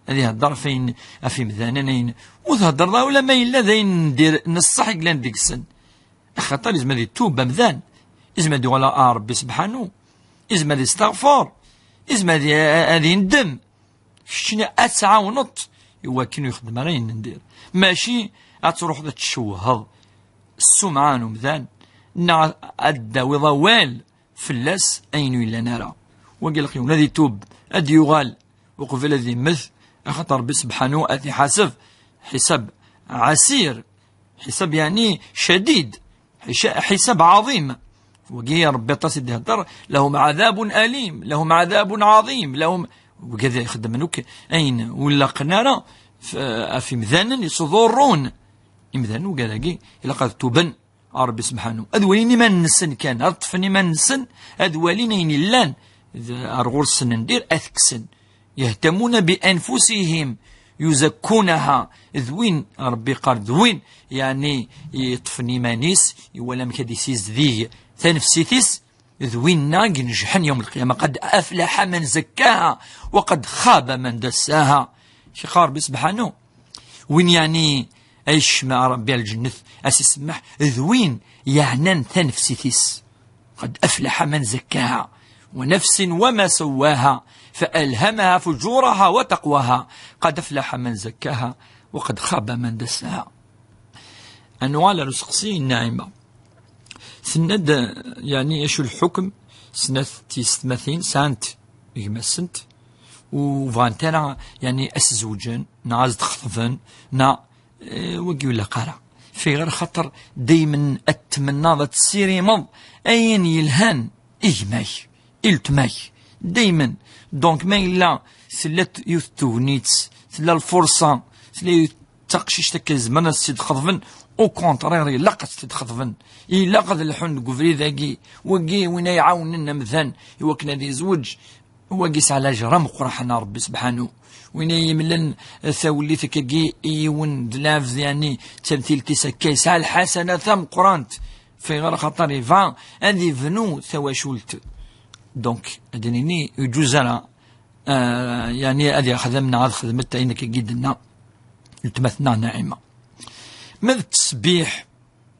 Ad ihedder ɣef ayen, ɣef imdanen ayen, ur theddreḍ ara ula ma yella d ayen n dir, n ṣṣeḥ i yellan deg-sen. Axaṭer izmer ad itub amdan, izmer ad yuɣal ɣer Ṛebbi sebḥanu, izmer ad isteɣfer, izmer ad i-, ad indem. Keččini ad tɛawneḍ i wakken ur ixeddem ara ayen n dir. Mačči ad truḥeḍ ad tcewheḍ ssumɛa n umdan, neɣ ad d-tawiḍ awal fell-as ayen ur yellan ara. Wagi leqyun ad itub, ad d-yuɣal uqbel ad immet, axaṭer Ṛebbi sebḥanu ad t-iḥaseb ḥisab ɛasir, ḥisab, yani, cadid, ḥisa-, ḥisab ɛaḍim. Wagi Ṛebbi aṭas i d-ihedder, lahum ɛadabun alim, lahum ɛadabun ɛaḍim, lahum, wagi ad ixeddmen akk ayen ur laqen ara f-, ɣef imdanen yettḍurrun. Imdanen wigad-agi ilaq ad tuben. Ṛebbi sebḥanu. Ad walin iman-nsen kan, ad ṭṭfen iman-nsen, ad walin ayen illan d-, ar ɣur-sen n dir, ad t-kksen. Yehtamuna bi anfusihim, yuzakkunaha, d win, Ṛebbi yeqqar d win, yani, yeṭṭfen iman-is, iwala amek ad isizdeg tanefsit-is, d winna i inejḥen yawm lqiyama. Qad aflaḥa man zakkaha, wa qad xaba man dassaha. Yeqqar Ṛebbi sebḥanu. Win yeɛni ay ccma Ṛebbi ar lǧennet, a s-isemmeḥ, d win yeɛnan tanefsit-is. Qad aflaḥa man zakkaha, wa nafsin wa ma sawwaha, fa alhamaha fujuraha wa taqwaha, qad aflaḥa man zakkaha, wa qad xaba man dassaha. Ad nuɣal ar useqsi n Naɛima. Tenna-d, yeɛni, acu lḥukm, snat tiyessetmatin sɛant gma-sent, ur bɣant ara, yeɛni, ad s-zewǧen, neɣ ad s-d-xeṭben, neɣ, eh, wagi ur ilaq ara. Fiɣer xaṭer daymen ad tmennaḍ, ad tessirimeḍ ayen yelhan i gma-k, i weltma-k. Daymen. Donc, ma yella tella t-, yiwet tegnit, tella lfurṣa, tella yiwet taqcict akka izemren ad s-tt-id-xeḍben, au contraire, ilaq ad s-tt-id-xeḍben. Ilaq ad lḥun deg ubrid-agi. Wagi win ay iɛawnen amdan i wakken ad yezweǧ, wagi yesɛa lajer ameqqran ɣer Ṛebbi sebḥanu. Win ay yemlen tawellit akkagi i yiwen d lɛebd, yeɛni d tamtilt-is akka, yesɛa lḥasana tameqqrant. Fiɣer xaṭer yebɣa ad yebnu tawacult. Donc, ad d-nini, ur yeǧǧuz ara, ah, yeɛni ad yexdem neɣ ad xedmet ayen akka i d-tenna weltma-tneɣ Naɛima. Ma d ttesbiḥ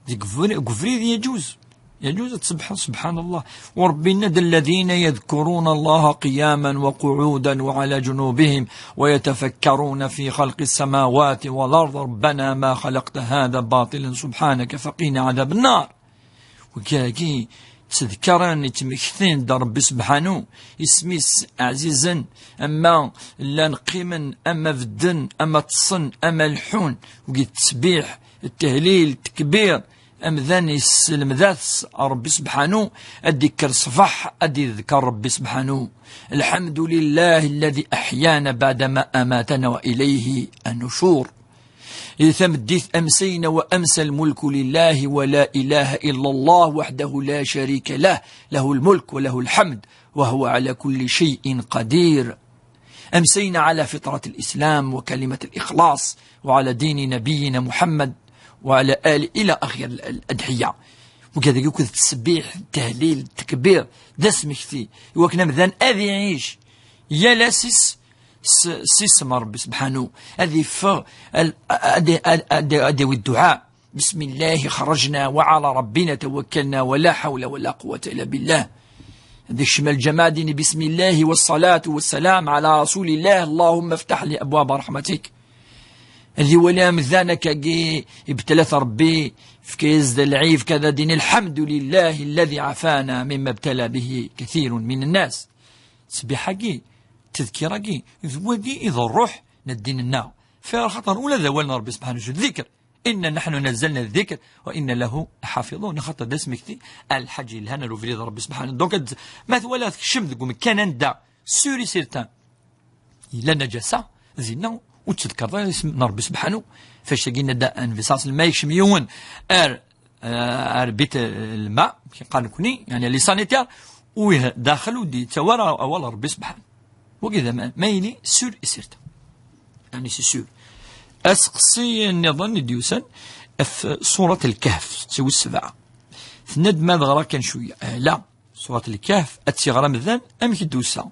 deg ubri-, deg ubrid, yeǧǧuz. Yeǧǧuz ad tsebbḥeḍ, subḥan Allah. U Ṛebbi yenna-d: الذين يذكرون الله قياما وقعودا وعلى جنوبهم ويتفكرون في خلق السماوات والأرض ربنا ما خلقت هذا باطلا سبحانك فقنا عذاب النار. Wigi ttedkaren, ttmektin-d Ṛebbi sebḥanu, isem-is ɛzizen, ama llan qqimen, ama bedden, ama ṭṭsen, ama leḥḥun. Wigi ttesbiḥ, ttehlil, ttekbir, amdan yesselmed-as Ṛebbi sebḥanu, ad d-ikker ṣṣbeḥ, ad d-iḍker Ṛebbi sebḥanu. الحمد لله الذي أحيانا بعدما أماتنا وإليه النشور. Di tameddit, أمسينا وأمسى الملك لله ولا إله إلا الله وحده لا شريك له، له الملك وله الحمد وهو على كل شيء قدير. أمسينا على فطرة الإسلام وكلمة الإخلاص وعلى دين نبينا محمد وعلى آله إلى آخر ال-، الأدعية. Wigad-agi akk d ttesbiḥ, ttahlil, ttekbir, d asmekti, i wakken amdan ad iɛic yal ass s, s, s isem n Ṛebbi sebḥanu, ad iffeɣ, al-, ad, ad, ad, ad yawi dduɛa. بسم الله خرجنا وعلى ربنا توكلنا ولا حول ولا قوة إلا بالله. Ad ikcem lǧamaɛ ad ini: بسم الله والصلاة والسلام على رسول الله، اللهم افتح لي أبواب رحمتك. Ad iwali amdan akkagi ibettel-it Ṛebbi, fka-yas-d lɛib, ad d-ini: الحمد لله الذي عافانا مما ابتلى به كثير من الناس. Ttesbiḥ-agi, ttedkir-agi, d wagi i d ṛṛuḥ n ddin-nneɣ. Fiɣer xaṭer ula d awal n Ṛebbi sebḥanu d ddikr. إنا نحن نزلنا الذكر وإنا له لحافظون. Xaṭer d asmekti, a lḥaǧ yelhan ar ubrid n Ṛebbi subḥanahu. Donc, ad, ma twala tekcem deg umkan anda sûr et certain yella naǧasa, dinna ur tettḍekkreḍ ara isem n Ṛebbi subḥanahu. Fac-agi nadda Nnbi ṣalla Llahu ɛalayhi wa sallam, ma yekcem yiwen ar, eh, ar bit lma, kif qqaren nekni, yeɛni les sanitaires, u ih-, daxel ur d-yettawi ara awal n Ṛebbi subḥanahu. Wagi d aman, ma yili sûr et certain. Yeɛni c'est sûr. Aseqsi nniḍen i d-yusan ɣef Surat Lkehf, seqsi wis sebɛa. Tenna-d ma ad ɣreɣ kan cwiya. Eh, la. Surat Lkehf ad tt-iɣer amdan amek i d-tusa,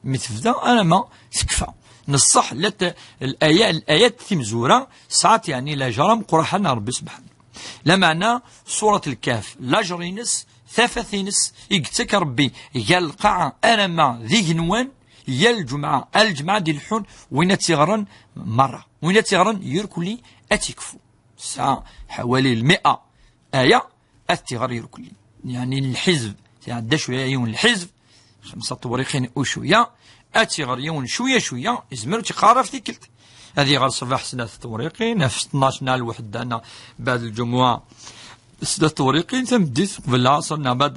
mi tebda alamma tekfa. Neṣṣeḥ, llant laya-, layat timezwura sɛant, yeɛni, lajer ameqqran n Ṛebbi subḥanahu. Lameɛna, Surat Lkehf, lajer-ines, tafat-ines, i yettak Ṛebbi gar lqaɛa alamma d igenwan, yal lǧemɛa ar lǧemɛa d-ileḥḥun, win ad tt-iɣren merra, win ad tt-iɣren irkelli ad tt-ikfu. Tesɛa ḥawali lmi'a aya, ad tt-iɣer irkelli. Yeɛni lḥizb, tɛedda cwiya yiwen lḥizb, xemsa tewriqin u cwiya, ad tt-iɣer yiwen cwiya cwiya, izmer ur tt-iqqar ɣef tikkelt. Ad iɣer ṣṣbeḥ snat tewriqin, ɣef tnac neɣ lweḥda neɣ bɛed lǧumuɛa snat tewriqin, tameddit qbel lɛaṣer neɣ bɛed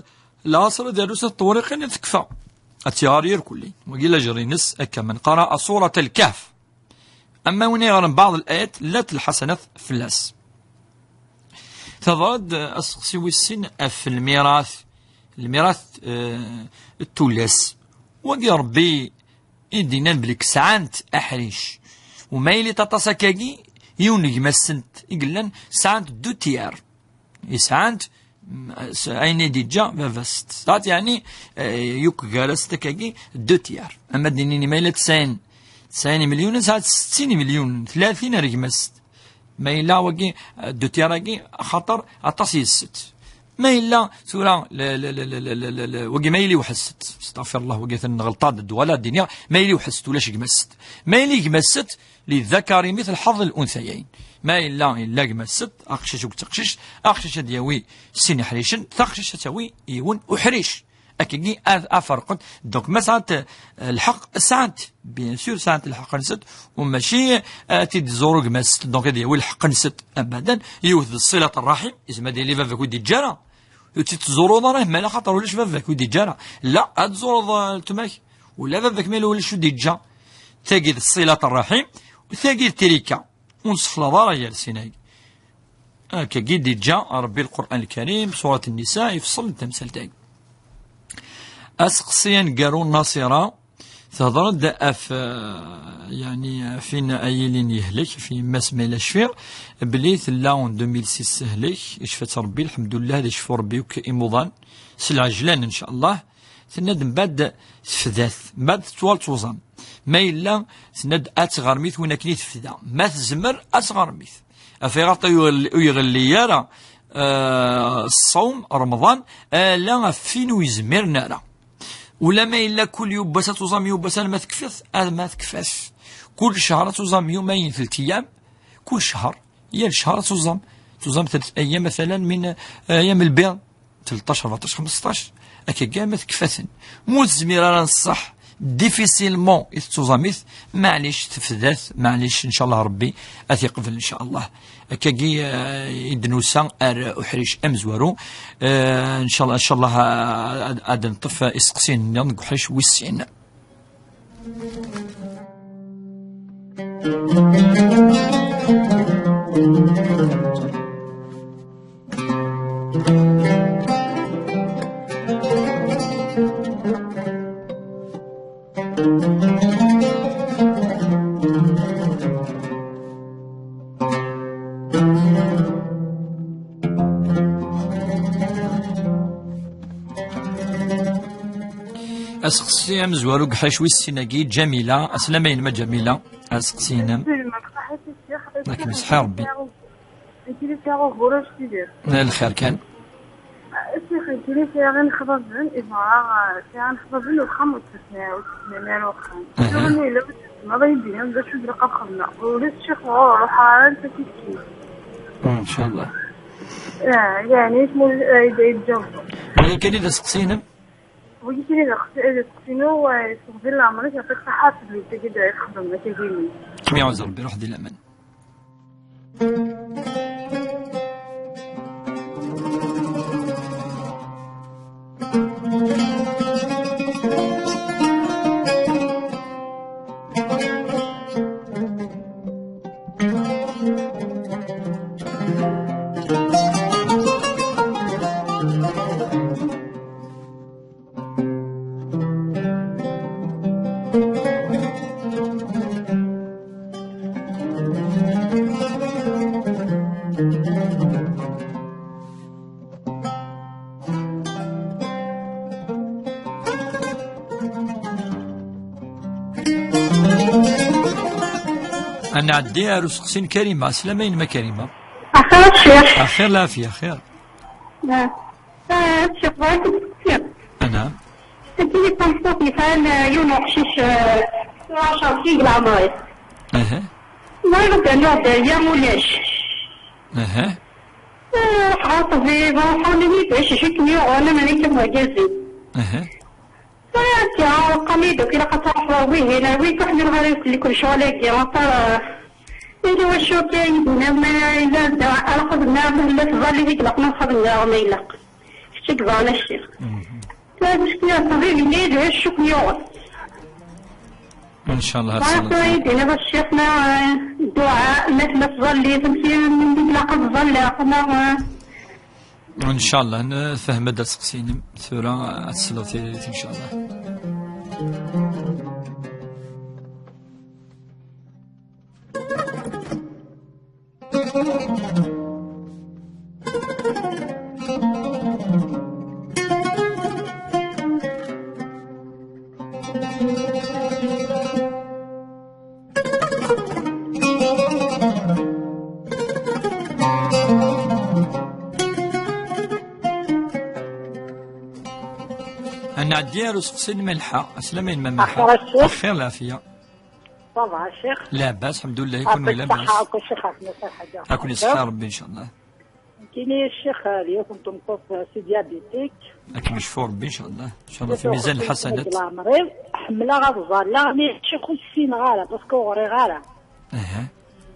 lɛaṣer ad yaru snat tewriqin, ad tekfa. Ad tt-iɣer irkelli. Wagi lajer-ines akka, من قرأ سورة الكهف. Ama win iɣren baɛḍ layat, llant lḥasanat fell-as. Teḍra-d, eh, aseqsi wis sin ɣef lmirat, lmirat, eh, n tullas. Wagi Ṛebbi i d-yennan belli sɛant aḥric. U ma yili aṭas akkagi, yiwen n gma-sent i yellan, sɛant deux tiers. I sɛant, mm, s-, ayen i d-iǧǧa baba-s. Sɛant, yeɛni, eh, yakk gar-asent akkagi deux tiers. Ama d-nini ma yella tesɛin, tesɛin imelyunen, sɛant settin imelyunen, tlatin ar gma-s. Ma yella wagi, eh, deux tiers-agi, axaṭer aṭas yes-s. Ma yella tura, la, la, wagi ma yili weḥd-s. Astaɣfirullah, wagi atan ɣelṭeɣ-d ddwala d-iniɣ, ma yili weḥd-s ulac gma-s. Ma yili gma-s, للذكر مثل حظ الأنثيين. Ma yella, yella gma-s, aqcic akked teqcict, aqcic ad yawi sin iḥricen, taqcict ad tawi yiwen uḥric. Akkagi ad, ad ferqent. Donc, ma sɛant, eh, lḥeqq, sɛant, bien sûr, sɛant lḥeqq-nsent, u mačči, eh, ad t-id-tẓur gma-s, donc ad yawi lḥeqq-nsent. Abadan, yiwet d ṣṣilat ṛṛaḥim, izmer ad yili baba-k ur d-iǧǧa ara. Ur tt-tettẓuruḍ ara, ma ala xaṭer ulac baba-k ur d-iǧǧa ara. La, ad tẓureḍ, eh, weltma-k, ula baba-k ma yella ulac ur d-iǧǧa. Tagi d ṣṣilat ṛṛaḥim, u tagi d tirika. Ur nessexlaḍ ara gar sin-agi. Akkagi i d-iǧǧa Ṛebbi Lqur'an Lkarim, Surat Nnisa, ifṣel n tamsalt-agi. Aseqsi aneggaru, Naṣira, tehder-d ɣef, eh, yeɛni, ɣef win ay yilin yehlek, ɣef yemma-s ma yella cfiɣ, belli tella en deux mille six tehlek, icfa-tt Ṛebbi, lḥemdullah, ad icfu Ṛebbi akk imuḍan, s lɛejlan, ncallah. Tenna-d mbaɛd tefda-t, mbaɛd tettuɣal tuẓam. Ma yella, tenna-d ad tɣermit win akken i tefda. Ma tezmer, ad tɣermit. Ɣef ayɣer ur iɣelli, ur iɣelli ara, eh, ṣṣawm, Remḍan, ala ɣef win ur yezmiren ara. Ula ma yella kul yiwwas ad tuẓam yiwwas alma tekfet, alma tekfet. Kul ccher ad tuẓam yumayen, telt ayyam, kul ccher. Yal ccher ad tuẓam. Tuẓam telt ayyam, matalan, min, eh, ayyam lbiḍ. Tleṭṭac, rbeɛṭac, xemseṭṭac. Akka kan ma tekfa-ten. Ma ur tezmir ara n ṣṣeḥ, difficilement i tettuẓamit, maɛlic tefdat, maɛlic, ncallah Ṛebbi ad t-iqbel, ncallah. Akkagi, eh, i d-nusa ar uḥric amezwaru. Eh, ncallah, ncallah, eh, ad, ad neṭṭef iseqsiyen-nniḍen deg uḥric wis sin. Aseqsi amezwaru deg ḥric wis sin-agi, Ǧamila. Aslama-inem a Ǧamila. Aseqsi-inem. Akken iṣeḥḥa Ṛebbi. Nekk sɛiɣ ugur anect-idir. Lxir kan. Sɛiɣ inexḍaben, iẓra, sɛiɣ inexḍaben, uxxam ur t-tesɛi, ur t-tesɛi ara uxxam. Aha. Tura yella ur tezmireḍ ad yi-d-tiniḍ d acu i ilaq ad xedmeɣ. Ulac ccix ɣur-i, ruḥeɣ ara netta kifkif. Ncallah. Ah, yeɛni ismu, ah, yedda yettjaweb. Wagi kan i d aseqsi-inem? Wagi kan i d aseqsi-, i d aseqsi-inu, ah, yesseɣbil leɛmer-ik, yeɛṭik ṣṣeḥḥa, fell-i tagi d ay txedmeḍ, akkagi-nni. Kem-iɛuzz Ṛebbi, ruḥ di laman. Ad nɛeddi ar useqsi n Karima. Slama-inem a Karima. Axir a Ccix. Axir lɛafya, axir. Ah, ah, Ccix, bɣiɣ ad k-id-steqsiɣ. Anɛam. Akken i tameṭṭut yesɛan, ah, yiwen uqcic, ah, ɛecṛa snin deg leɛmer-is. Aha. Bɣiɣ ad d-rnuɣ dderya ulac. Aha. Ah, ruḥeɣ ɣer ṭṭbib, ruḥeɣ nnan-iyi-d acu i kem-yuɣen, aman akka wergaz-im. Aha. Tura akka, qqaren-iyi-d akk ilaq ad truḥeḍ ar wihin, ar wihin, ur ḥmileɣ ara akk lecɣal-agi, axaṭer, ah, yella wacu akka i d-yenna, ma yella da, ara xedmeɣ, ma tella tẓallit i ilaqen ad xedmeɣ, ma ilaq. Kečč i yeẓran a ccix. Mhm. Tura, tura, ṭṭbib yenna-yi-d acu i ken-yuɣen. Ncallah ad Bɣiɣ tura ad d-tiniḍ a ccix, ma, ah, dduɛa, ma tella tẓallit, amek i, amek i ilaq ad ẓalleɣ, ma, ah, Ncallah, nfehhem-d aseqsi-inem. Tura ad tesleḍ tiririt, ncallah. Ad nɛeddi ar useqsi n Malḥa. Aslama-inem a Malḥa. Axir a ccix. Axir lɛafya. Ça va a ccix. Labas, lḥemdullah, i kunwi labas? Ṣṣeḥḥa akk a ccix, a kunwi ṣṣeḥḥa. A kunwi-ṣeḥḥa Rebbi, ncallah. Nekkini a ccix, d yiwet n tmeṭṭut, euh, si diabétique. Ad kem-yecfu Rebbi, ncallah. Ncallah fi mizan lḥasanat. Leɛmer-iw, ḥemmleɣ ad ẓalleɣ, mais a ccix ur ssineɣ ara, parce que ur ɣriɣ ara. Aha.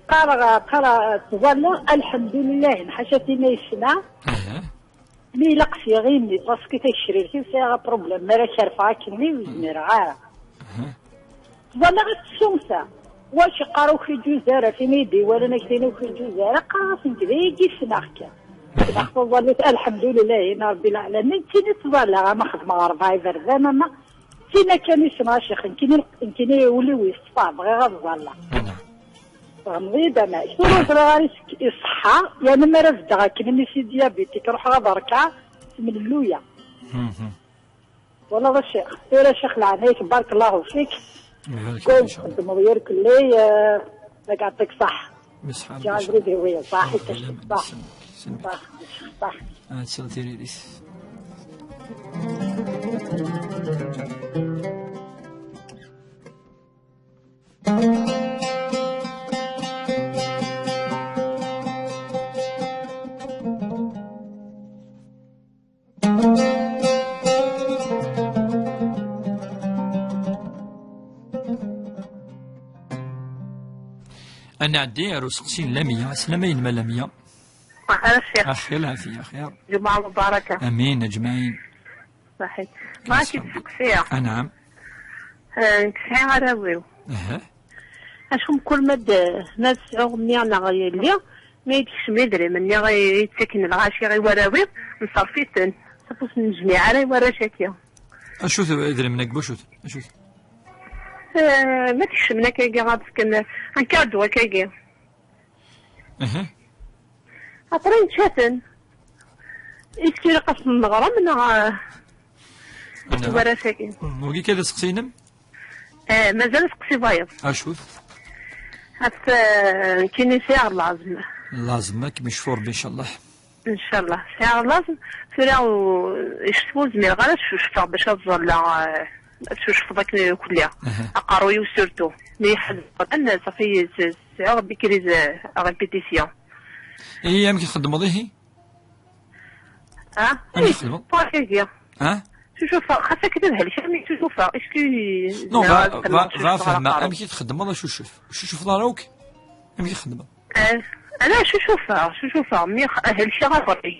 Qqareɣ, qqareɣ, ttẓallaɣ, alḥemdulillah, ḥaca tin ay ssneɣ. Aha. Mi ilaq s-iɣimi, parce que tagecrirt-iw sɛiɣ aproblème, mi ara kerfeɣ akkenni ur zmireɣ ara. Aha. Ttẓallaɣ ad tt-sumseɣ. Wac iqqar ur k-iǧuz ara, tin i d-iwalan ak tin ur k-iǧuz ara, qqareɣ-asen-d d ayagi ssneɣ kan. Ssneɣ taẓallit, alḥemdulillah, ina Rebbi lɛalamin, d tin i ttẓallaɣ, ama xedmeɣ rebɛa iberdan, ama d tin akken i ssneɣ a ccix, nekkini, nekkini ul-iw yeṣfa, bɣiɣ ad ẓalleɣ. Aha. Tfehmeḍ-iyi-d, ama tura ur ẓriɣ ara iṣeḥḥa, yani mi ara beddeɣ akken, imi si diabétique ruḥeɣ ad rekɛeɣ, ttemlelluyeɣ. Mhm. Twalaḍ a ccix, tura a ccix leɛnaya-k, barek Allahu fik. Ibarek fik, ncallah. Txeddmeḍ irkelli, eh, ad k-iɛṭi ṣṣeḥḥa. Ǧǧiɣ abrid-iw, ṣaḥit a ccix, ṣaḥit. Ad tesɛuḍ tiririt. Ad nɛeddi ar useqsi n Lamia. Aslama-inem a Lamia. Axir a ccix. Axir lɛafya, axir. Ǧemɛa mubaraka. Amin, aǧmaɛin. Ṣaḥit. Bɣiɣ ad k-id-steqsiɣ. Anɛam. Eh, nekk sɛiɣ arraw-iw. Aha. Acu mkul ma d, ma d sɛuɣ mmi neɣ yelli, ma yi-d-kecmen idrimen-nni i yettaken lɣaci i warraw-iw, nṣerref-iten. Safus ur nejmiɛ ara i warrac-agi. Acu-t idrimen-agi, wacu-t? Acu-t? Eh, ma d-kecmen akkagi, ad fken, un cadeau akkagi. Aha. Après, nečča-ten. Est-ce que ilaq ad ten-neɣrem neɣ, eh, Neɣ. War ass-agi? Hmm, wagi kan d aseqsi-inem? Eh, mazal aseqsi wayeḍ. Acu-t? At, eh, nekkini sɛiɣ laẓem. Laẓem, ad kem-yecfu Rebbi, ncallah. Ncallah. Sɛiɣ laẓem, tura u-, icetwa ur zmireɣ ara ad cucfeɣ bac ad ẓalleɣ, eh, ad cucfeḍ akken kulli. Aha. Aqerruy-iw surtout. Mi ḥedd, safi, s-, sɛiɣ des crises, eh, à répétition. Ihi, amek i txeddmeḍ, ihi? Ha? Amek i txeddmeḍ? Ih, agi. Ha? Cucufeɣ, xas akken ad helkeɣ, mi cucufeɣ. Est-ce que... Non, zemreɣ ad xedmeɣ cucufeɣ fehmeɣ. Amek i txeddmeḍ acucef? Ur cucufeḍ ara akk? Amek i txeddmeḍ? Eh, ana cucufeɣ, cucufeɣ, mi x-, helkeɣ aberri.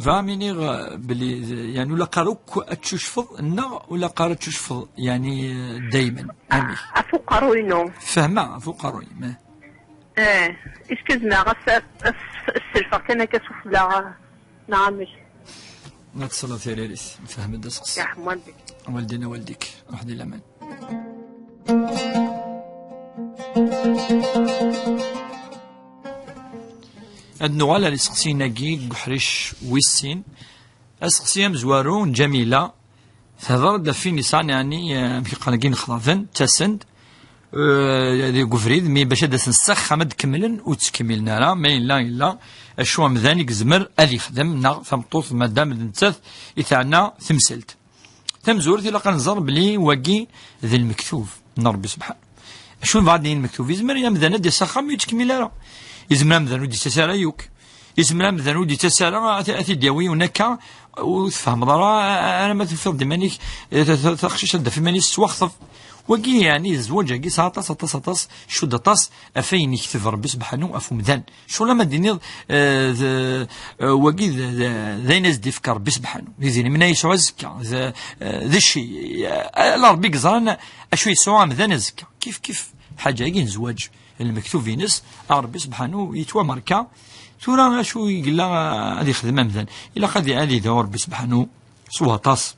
Bɣiɣ ad m-iniɣ, eh, belli, eh, yani, ur ilaq ara akk ad tcucfeḍ, neɣ ur ilaq ara ad tcucfeḍ, yani, eh, daymen? Amek? Ɣef uqerruy-inu. Fehmeɣ, ɣef uqerruy-im, eh. Eh, iskazneɣ as-, as-, as-selfeɣ kan akka sufella, neɣ amek? Ma tesleḍ tiririt, fhem-d aseqsi. Yeḥmu waldi. Waldin a waldik, ruḥ di laman. Ad nuɣal ar iseqsiyen-agi deg uḥric wis sin. Aseqsi amezwaru n Ǧamila, thder-d ɣef win yesɛan, yeɛni, eh, amek yeqqar-agi, inexḍaben, ttasen-d, eh, deg ubrid, mi bac ad d-asen s axxam ad d-kemmlen, ur ttkemmilen ara, ma yella, yella, acu amdan i yezmer ad yexdem, neɣ tameṭṭut, madam d nettat i teɛna temsalt. Tamezwarut, ilaq ad nẓer belli wagi d lmektub n Ṛebbi Sebḥanu. Acu yebɣa ad d-yini lmektub? Yezmer amdan ad d-yas axxam ur yettkemmil ara. Yezmer amdan ur d-yettas ara yakk. Yezmer amdan ur d-yettas ara, ad t-, ad t-id-yawi yiwen akka, ur tfehmeḍ ara, ara ma tufiḍ-d iman-ik, eh, ta-, ta-, taqcict ad d-taf iman-is tettwaxṭef. Wagi, yeɛni, zzwaǧ-agi yesɛa aṭas, aṭas, aṭas, cudd aṭas ɣef ayen yekteb Ṛebbi Sebḥanu ɣef umdan. Ccɣel ma d-tiniḍ, eh, d, eh, wagi d, d, d ayen as-d-ifka Ṛebbi Sebḥanu. D idrimen ay yesɛu azekka. D, eh, d cci. Eh, ala Ṛebbi i yeẓran acu yesɛu amdan azekka. Kif kif lḥaǧa-agi n zzwaǧ, lmektub-ines, a Ṛebbi Sebḥanu yettwamerka. Tura acu i yella, eh, ad yexdem amdan? Ilaq ad, ad yedɛu Ṛebbi Sebḥanu s waṭas.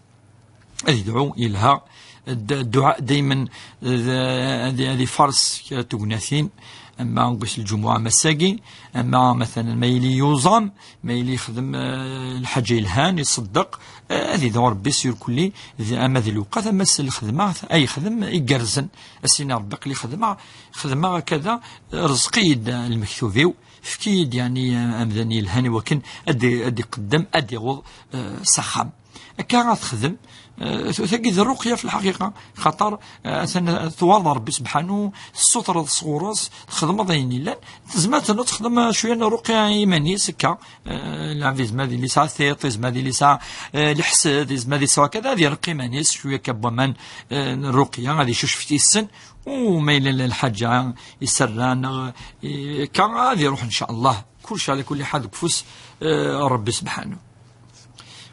Ad yedɛu, yelha. Dduɛa daymen, eh, ad, ad ifares kra n tegnatin, ama deg wass n lǧumuɛa, ama ass-agi, ama, matalan, ma yili yuẓam, ma yili yexdem, eh, lḥaǧa yelhan, iṣeddeq, eh, ad yedɛu Ṛebbi s irkelli, d, ama di lewqat, ama s lxedma ay yexdem igerrzen. As-yini Ṛebbi, aql-i xedmeɣ, xedmeɣ akka da, ṛezq-iyi-d, eh, lmektub-iw, efk-iyi-d, yeɛni, eh, amdan yelhan i wakken ad d-, ad d-iqeddem, ad d-iweḍ, eh, s axxam. Akka ara texdem, eh, t-, tagi d rruqya f lḥaqiqa, xaṭer, eh, atan twalaḍ Ṛebbi Sebḥanu, tessutreḍ sɣur-s, txedmeḍ ayen yellan, tezmer ad tennuḍ texdem, eh, cwiya n rruqya i yiman-is, akka, eh, lɛebd yezmer ad yili yesɛa tiṭ, yezmer ad yili yesɛa, eh, leḥsed, yezmer ad yesɛu akka, ad ireqq iman-is, cwiya akka n waman, eh, n rruqya, ad icucef yes-sen, u ma yella lḥaǧa iserra, neɣ, eh, akka, ad iruḥ, ncallah. Kulci ɛla kulli ḥal deg ufus, eh, Ṛebbi Sebḥanu.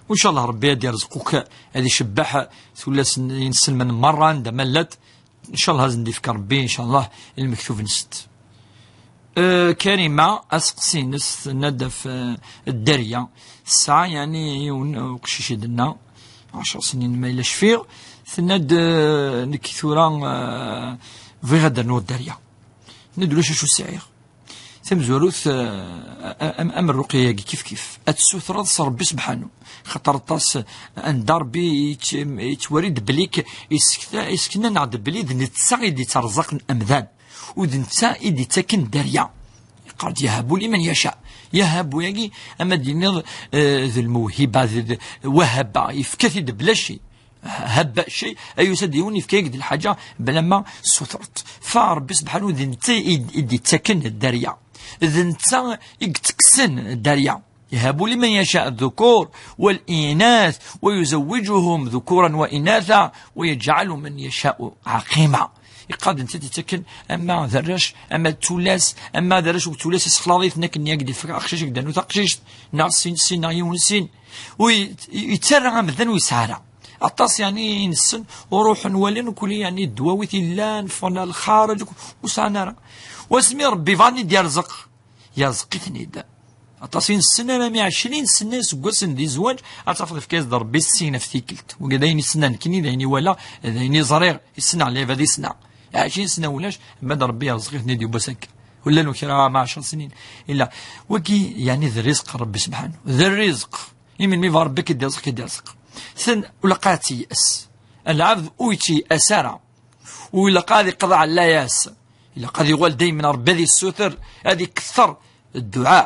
Ncallah Ṛebbi ad irzeq akk, ad icebbeḥ tullas n yinselmen merra anda ma llant. Ncallah ad sen-d-ifk Ṛebbi, ncallah, lmektub-nsent. Eh, Karima, aseqsi-ines, tenna-d ɣef, eh, dderya. Tesɛa, yeɛni, yiwen uqcic i d-tenna, ɛecra snin ma yella cfiɣ, tenna-d, eh, nekk tura, eh, bɣiɣ ad d-rnuɣ dderya. Tenna-d ulac acu sɛiɣ. Tamezwarut, eh, am, am rruqya-agi kif kif. Ad tessutreḍ s Ṛebbi Sebḥanu. Xaṭer aṭas anda Ṛebbi yett-, yettwari-d belli k-, yessekna-, yessekna-aneɣ-d belli d netta i d-yetterẓaqen amdan. U d netta i d-yettaken dderya. Yeqqar-d: "Yahabu liman yaca." Yahabu-agi, ama d-tiniḍ, eh, d lmewhiba, d, d wahaba, yefka-t-id bla cci. Habba cci, ay yusa-d yiwen yefka-yak-d lḥaǧa bla ma sutreḍ. Fa Ṛebbi Sebḥanu d netta i d-, i d-yettaken dderya. D netta i yettekksen dderya. "Yahabu liman yaca dhukur wal inath wa yuzawwijuhum dhukuran wa inatha wa yajɛalu man yaca ɛaqima." Yeqqar-d netta i d-yettaken ama d arrac, ama d tullas, ama d arrac u d tullas isexlaḍ-iten akken i ak-d-ifka aqcic i yeddan u taqcict, neɣ sin sin neɣ yiwen sin. U y-, yettarra amdan u yesɛa ara. Aṭas, yeɛni, i nessen u ruḥen walin ukuli, yeɛni, ddwawit yellan, ffɣen ar lxareǧ, u sɛan ara. Wasmi Ṛebbi bɣan i d-yerẓeq, yerẓeq-iten-id. Aṭas i nessen, arami ɛecrin sna iseggasen di zzwaǧ, ad tafeḍ ifka-yas-d Ṛebbi sin ɣef tikkelt. Wagi d ayen i ssneɣ nekkini, d ayen i walaɣ, d ayen i ẓriɣ, i ssneɣ, lɛibad i ssneɣ. Ɛecrin sna ulac, ma d Ṛebbi yerẓeq-iten-id yiwwas akka. Ur llan kra ma ɛecra snin. Illa, wagi, yeɛni, d rrizq n Ṛebbi Sebḥanu. D rrizq. Imelmi bɣa Ṛebbi ad k-id-irẓeq, ad k-id-irẓeq. Ten, ur ilaq ara ad teyes. Lɛebd ur yetteyes ara. Ur ilaq ad iqḍeɛ layas. Ilaq ad yuɣal daymen Ṛebbi ad yessuter, ad ikether dduɛa.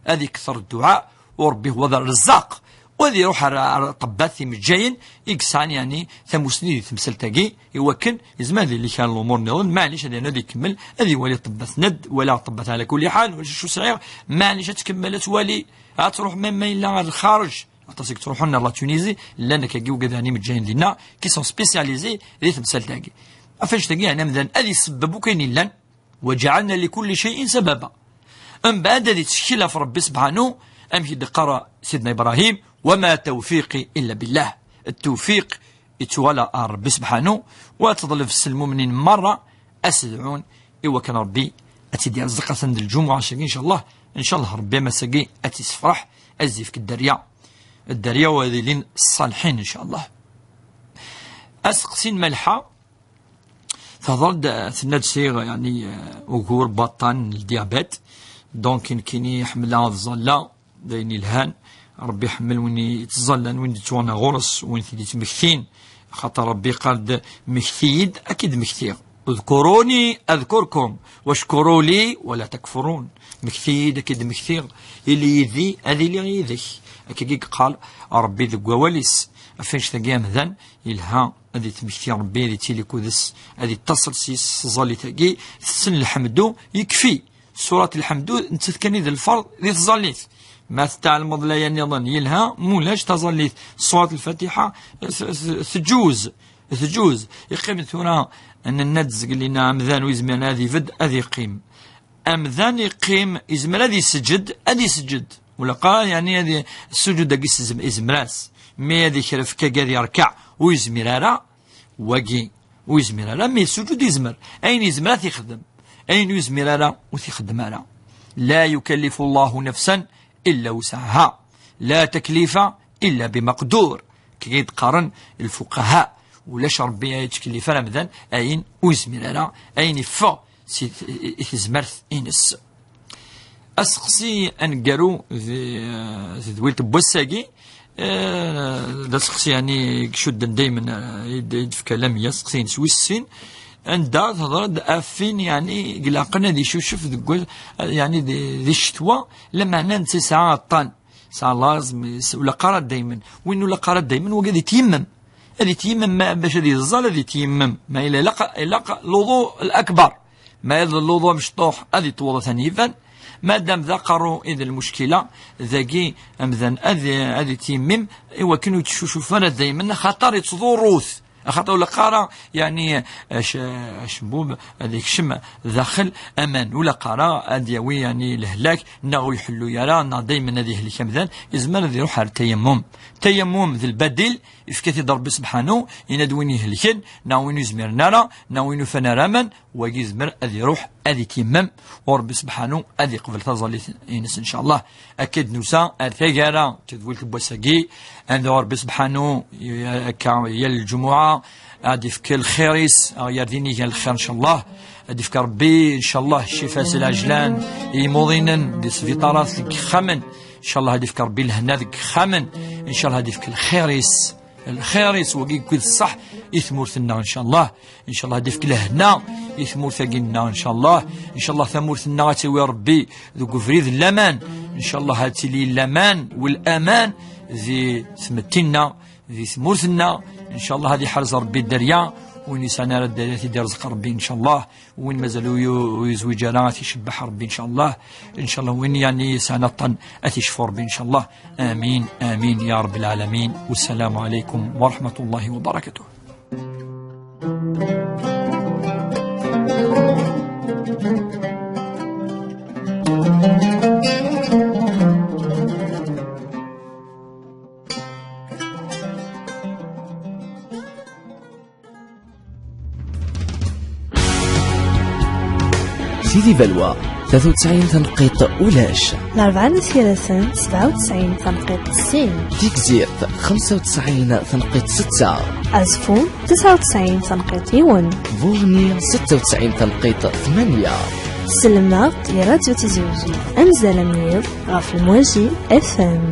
Ad ikether dduɛa, u Ṛebbi huwa d Rrezzaq. U ad iruḥ ar, ar ṭṭebbat imejjayen i yesɛan, yeɛni, tamusni di temsalt-agi, i wakken yezmer ad yili kra n lumuṛ nniḍen, maɛlic ad yernu ad ikemmel, ad iwali ṭṭebbat-nni, wala ṭṭebbat ɛla kulli ḥal, ulac acu sɛiɣ, maɛlic ad tkemmel ad twali, ad truḥ même ma yella ar lxareǧ. Aṭas i yettruḥun ar la Tunisie, llan akkagi ugadan imejjayen dinna, qui sont spécialisés di temsalt-agi. Ɣef annect-agi, yeɛni amdan ad isebbeb akk ayen yellan, "وجعلنا لكل شيء سببا." Mbeɛd ad ittkel ɣef Ṛebbi Sebḥanu, amek i d-iqqar Sidna Ibṛahim: "وما توفيقي إلا بالله." Ttewfiq yettwala ar Ṛebbi Sebḥanu, u ad teḍleb s lmumnin merra, ad s-dɛun i wakken Ṛebbi ad tt-id-yerẓeq atan d lǧumuɛa-agi, incallah. Incallah Rebbi ass-agi ad tt-issefreḥ, ad s-yefk dderya, dderya u ad ilin ṣṣaliḥin, incallah. Asteqsi n Malḥa, tehḍer-d, tenna-d sɛiɣ, yeɛni, eh, ugur baṭṭan n ldiabet, donc nekkini ḥemmleɣ ad ẓalleɣ, d ayen ilhan. Rebbi iḥemmel win yettẓallan, win d-yettwaɣen ɣur-s, win t-id-yettmektin. Axaṭer Rebbi yeqqar-d: "Mmekti-yi-d, ad k-id-mmektiɣ. Udkuruni adkurkum, wackuruli wala takfurun." Mmekti-yi-d, ad k-id-mmektiɣ. Ili yid-i, ad iliɣ yid-k. Akkagi i yeqqar Rebbi deg wawal-is. Ɣef annect-agi amdan, yelha ad yettmekti Rebbi, ad yettili akked-s, ad yettaṣel s-yes s tẓallit-agi, tessen lḥemdu, yekfi. Surat Lḥemdu, nettat kan i d lferḍ di tẓallit. Ma tettɛelmeḍ laya nniḍen, yelha, mulac taẓallit. Surat Lfatiḥa, t-, t-, tǧuz, tǧuz. Yeqqim tura, nenna-d zgelina amdan ur yezmiren ad ibedd, ad yeqqim. Amdan yeqqim, yezmer ad iseǧǧed, ad iseǧǧed. Ulaqa, yeɛni, ad i-, ssuǧud-agi s-, yezmer-as. Mi ad ikref kagi ad yerkeɛ, ur yezmir ara, wagi ur yezmir ara, mi yessuǧud yezmer. Ayen yezmer ad t-ixdem. Ayen ur yezmir ara, ur t-ixdem ara. La yukallifu Allahu nafsan illa wusɛaha. La taklifa illa bimaqdur. Kagi i d-qqaren lfuqaha. Ulac Rebbi ad yettkellif ara amdan ayen ur yezmir ara, ayen iffeɣ si t-, i tezmert-ines. Aseqsi aneggaru di tedwilt n wass-agi, eh, d aseqsi, yeɛni, i icudden daymen, eh, i d-, i d-tefka Lamya, aseqsi-ines wis sin, anda tehder-d ɣef win, yeɛni, i ilaqen ad icucef deg wa-, yeɛni, di, di ccetwa, lameɛna netta yesɛa aṭṭan, yesɛa laẓ, mi s-, ur ilaq ara daymen. Win ur ilaq ara daymen, wagi ad yetyemmem. Ad yetyemmem, ma, bac ad yeẓẓal, ad yetyemmem. Ma yella ilaq, ilaq luḍu l-akbar. Ma yella luḍu amecṭuḥ, ad yeṭweḍ atan yiban. Madam d aqerru i d lmuckila, dagi amdan ad, ad yetyemmem, i wakken ur yettcucuf ara daymen, axaṭer yettḍurru-t. Axaṭer ur ilaq ara, yeɛni, ac-, acebbub ad yekcem daxel aman. Ur ilaq ara ad yawi, yeɛni, lehlak, neɣ ur iḥellu ara, neɣ daymen ad yehlek amdan. Yezmer ad iruḥ ar tayammum. Tayammum d lbadil, yefka-t-id Rebbi sebḥanu, yenna-d win ihelken, neɣ win ur yezmiren ara, neɣ win ufan ara aman, wagi yezmer ad iruḥ ad ityemmem, u Rebbi sebḥanu ad iqbel taẓallit-ines, incallah. Akka d-nusa ar taggara n tedwilt n wass-agi, anda Rebbi sebḥanu, akka yal lǧumuɛa, ad ifk lxir-is, aɣ-yerr d inigan lxir, incallah. Ad ifk Rebbi, incallah, ccifa s lɛejlan i imuḍinen di sbiṭarat, deg yexxamen. Incallah ad ifk Rebbi lehna deg yexxamen. Incallah ad ifk lxir-is, lxir-is wagi akked ṣṣeḥ i tmurt-nneɣ, incallah. Incallah ad ifk lehna i tmurt-agi-nneɣ, incallah. Incallah tamurt-nneɣ ad tawi Rebbi deg ubrid n laman. Incallah ad tili laman u laman di tmetti-nneɣ, di tmurt-nneɣ. Incallah ad iḥrez Rebbi dderya, win yesɛan ara dderya ad t-id-irẓeq Rebbi, incallah. Win mazal ur yu-, ur yezwiǧ ara, ad t-icebbeḥ Rebbi, incallah. Incallah win, yeɛni, yesɛan aṭṭan, ad t-icfu Rebbi, incallah. Amin, amin, ya Rabbal alamin. Wassalamu alaykum wa rahmatullahi wa barakatuh. Sidi Balwa, tlata u tesɛin taneqqiṭ ulac. Larebɛa n At Yiraten, sebɛa u tesɛin taneqqiṭ sin. Tigzirt, xemsa u tesɛin taneqqiṭ setta. Azeffun, tesɛa u tesɛin taneqqiṭ yiwen. Burni, setta u tesɛin taneqqiṭ tmanya. Sellem-aɣ-d i Radyu Tizi Wezzu, amzal amenyiḍ ɣef Lmwaji F M.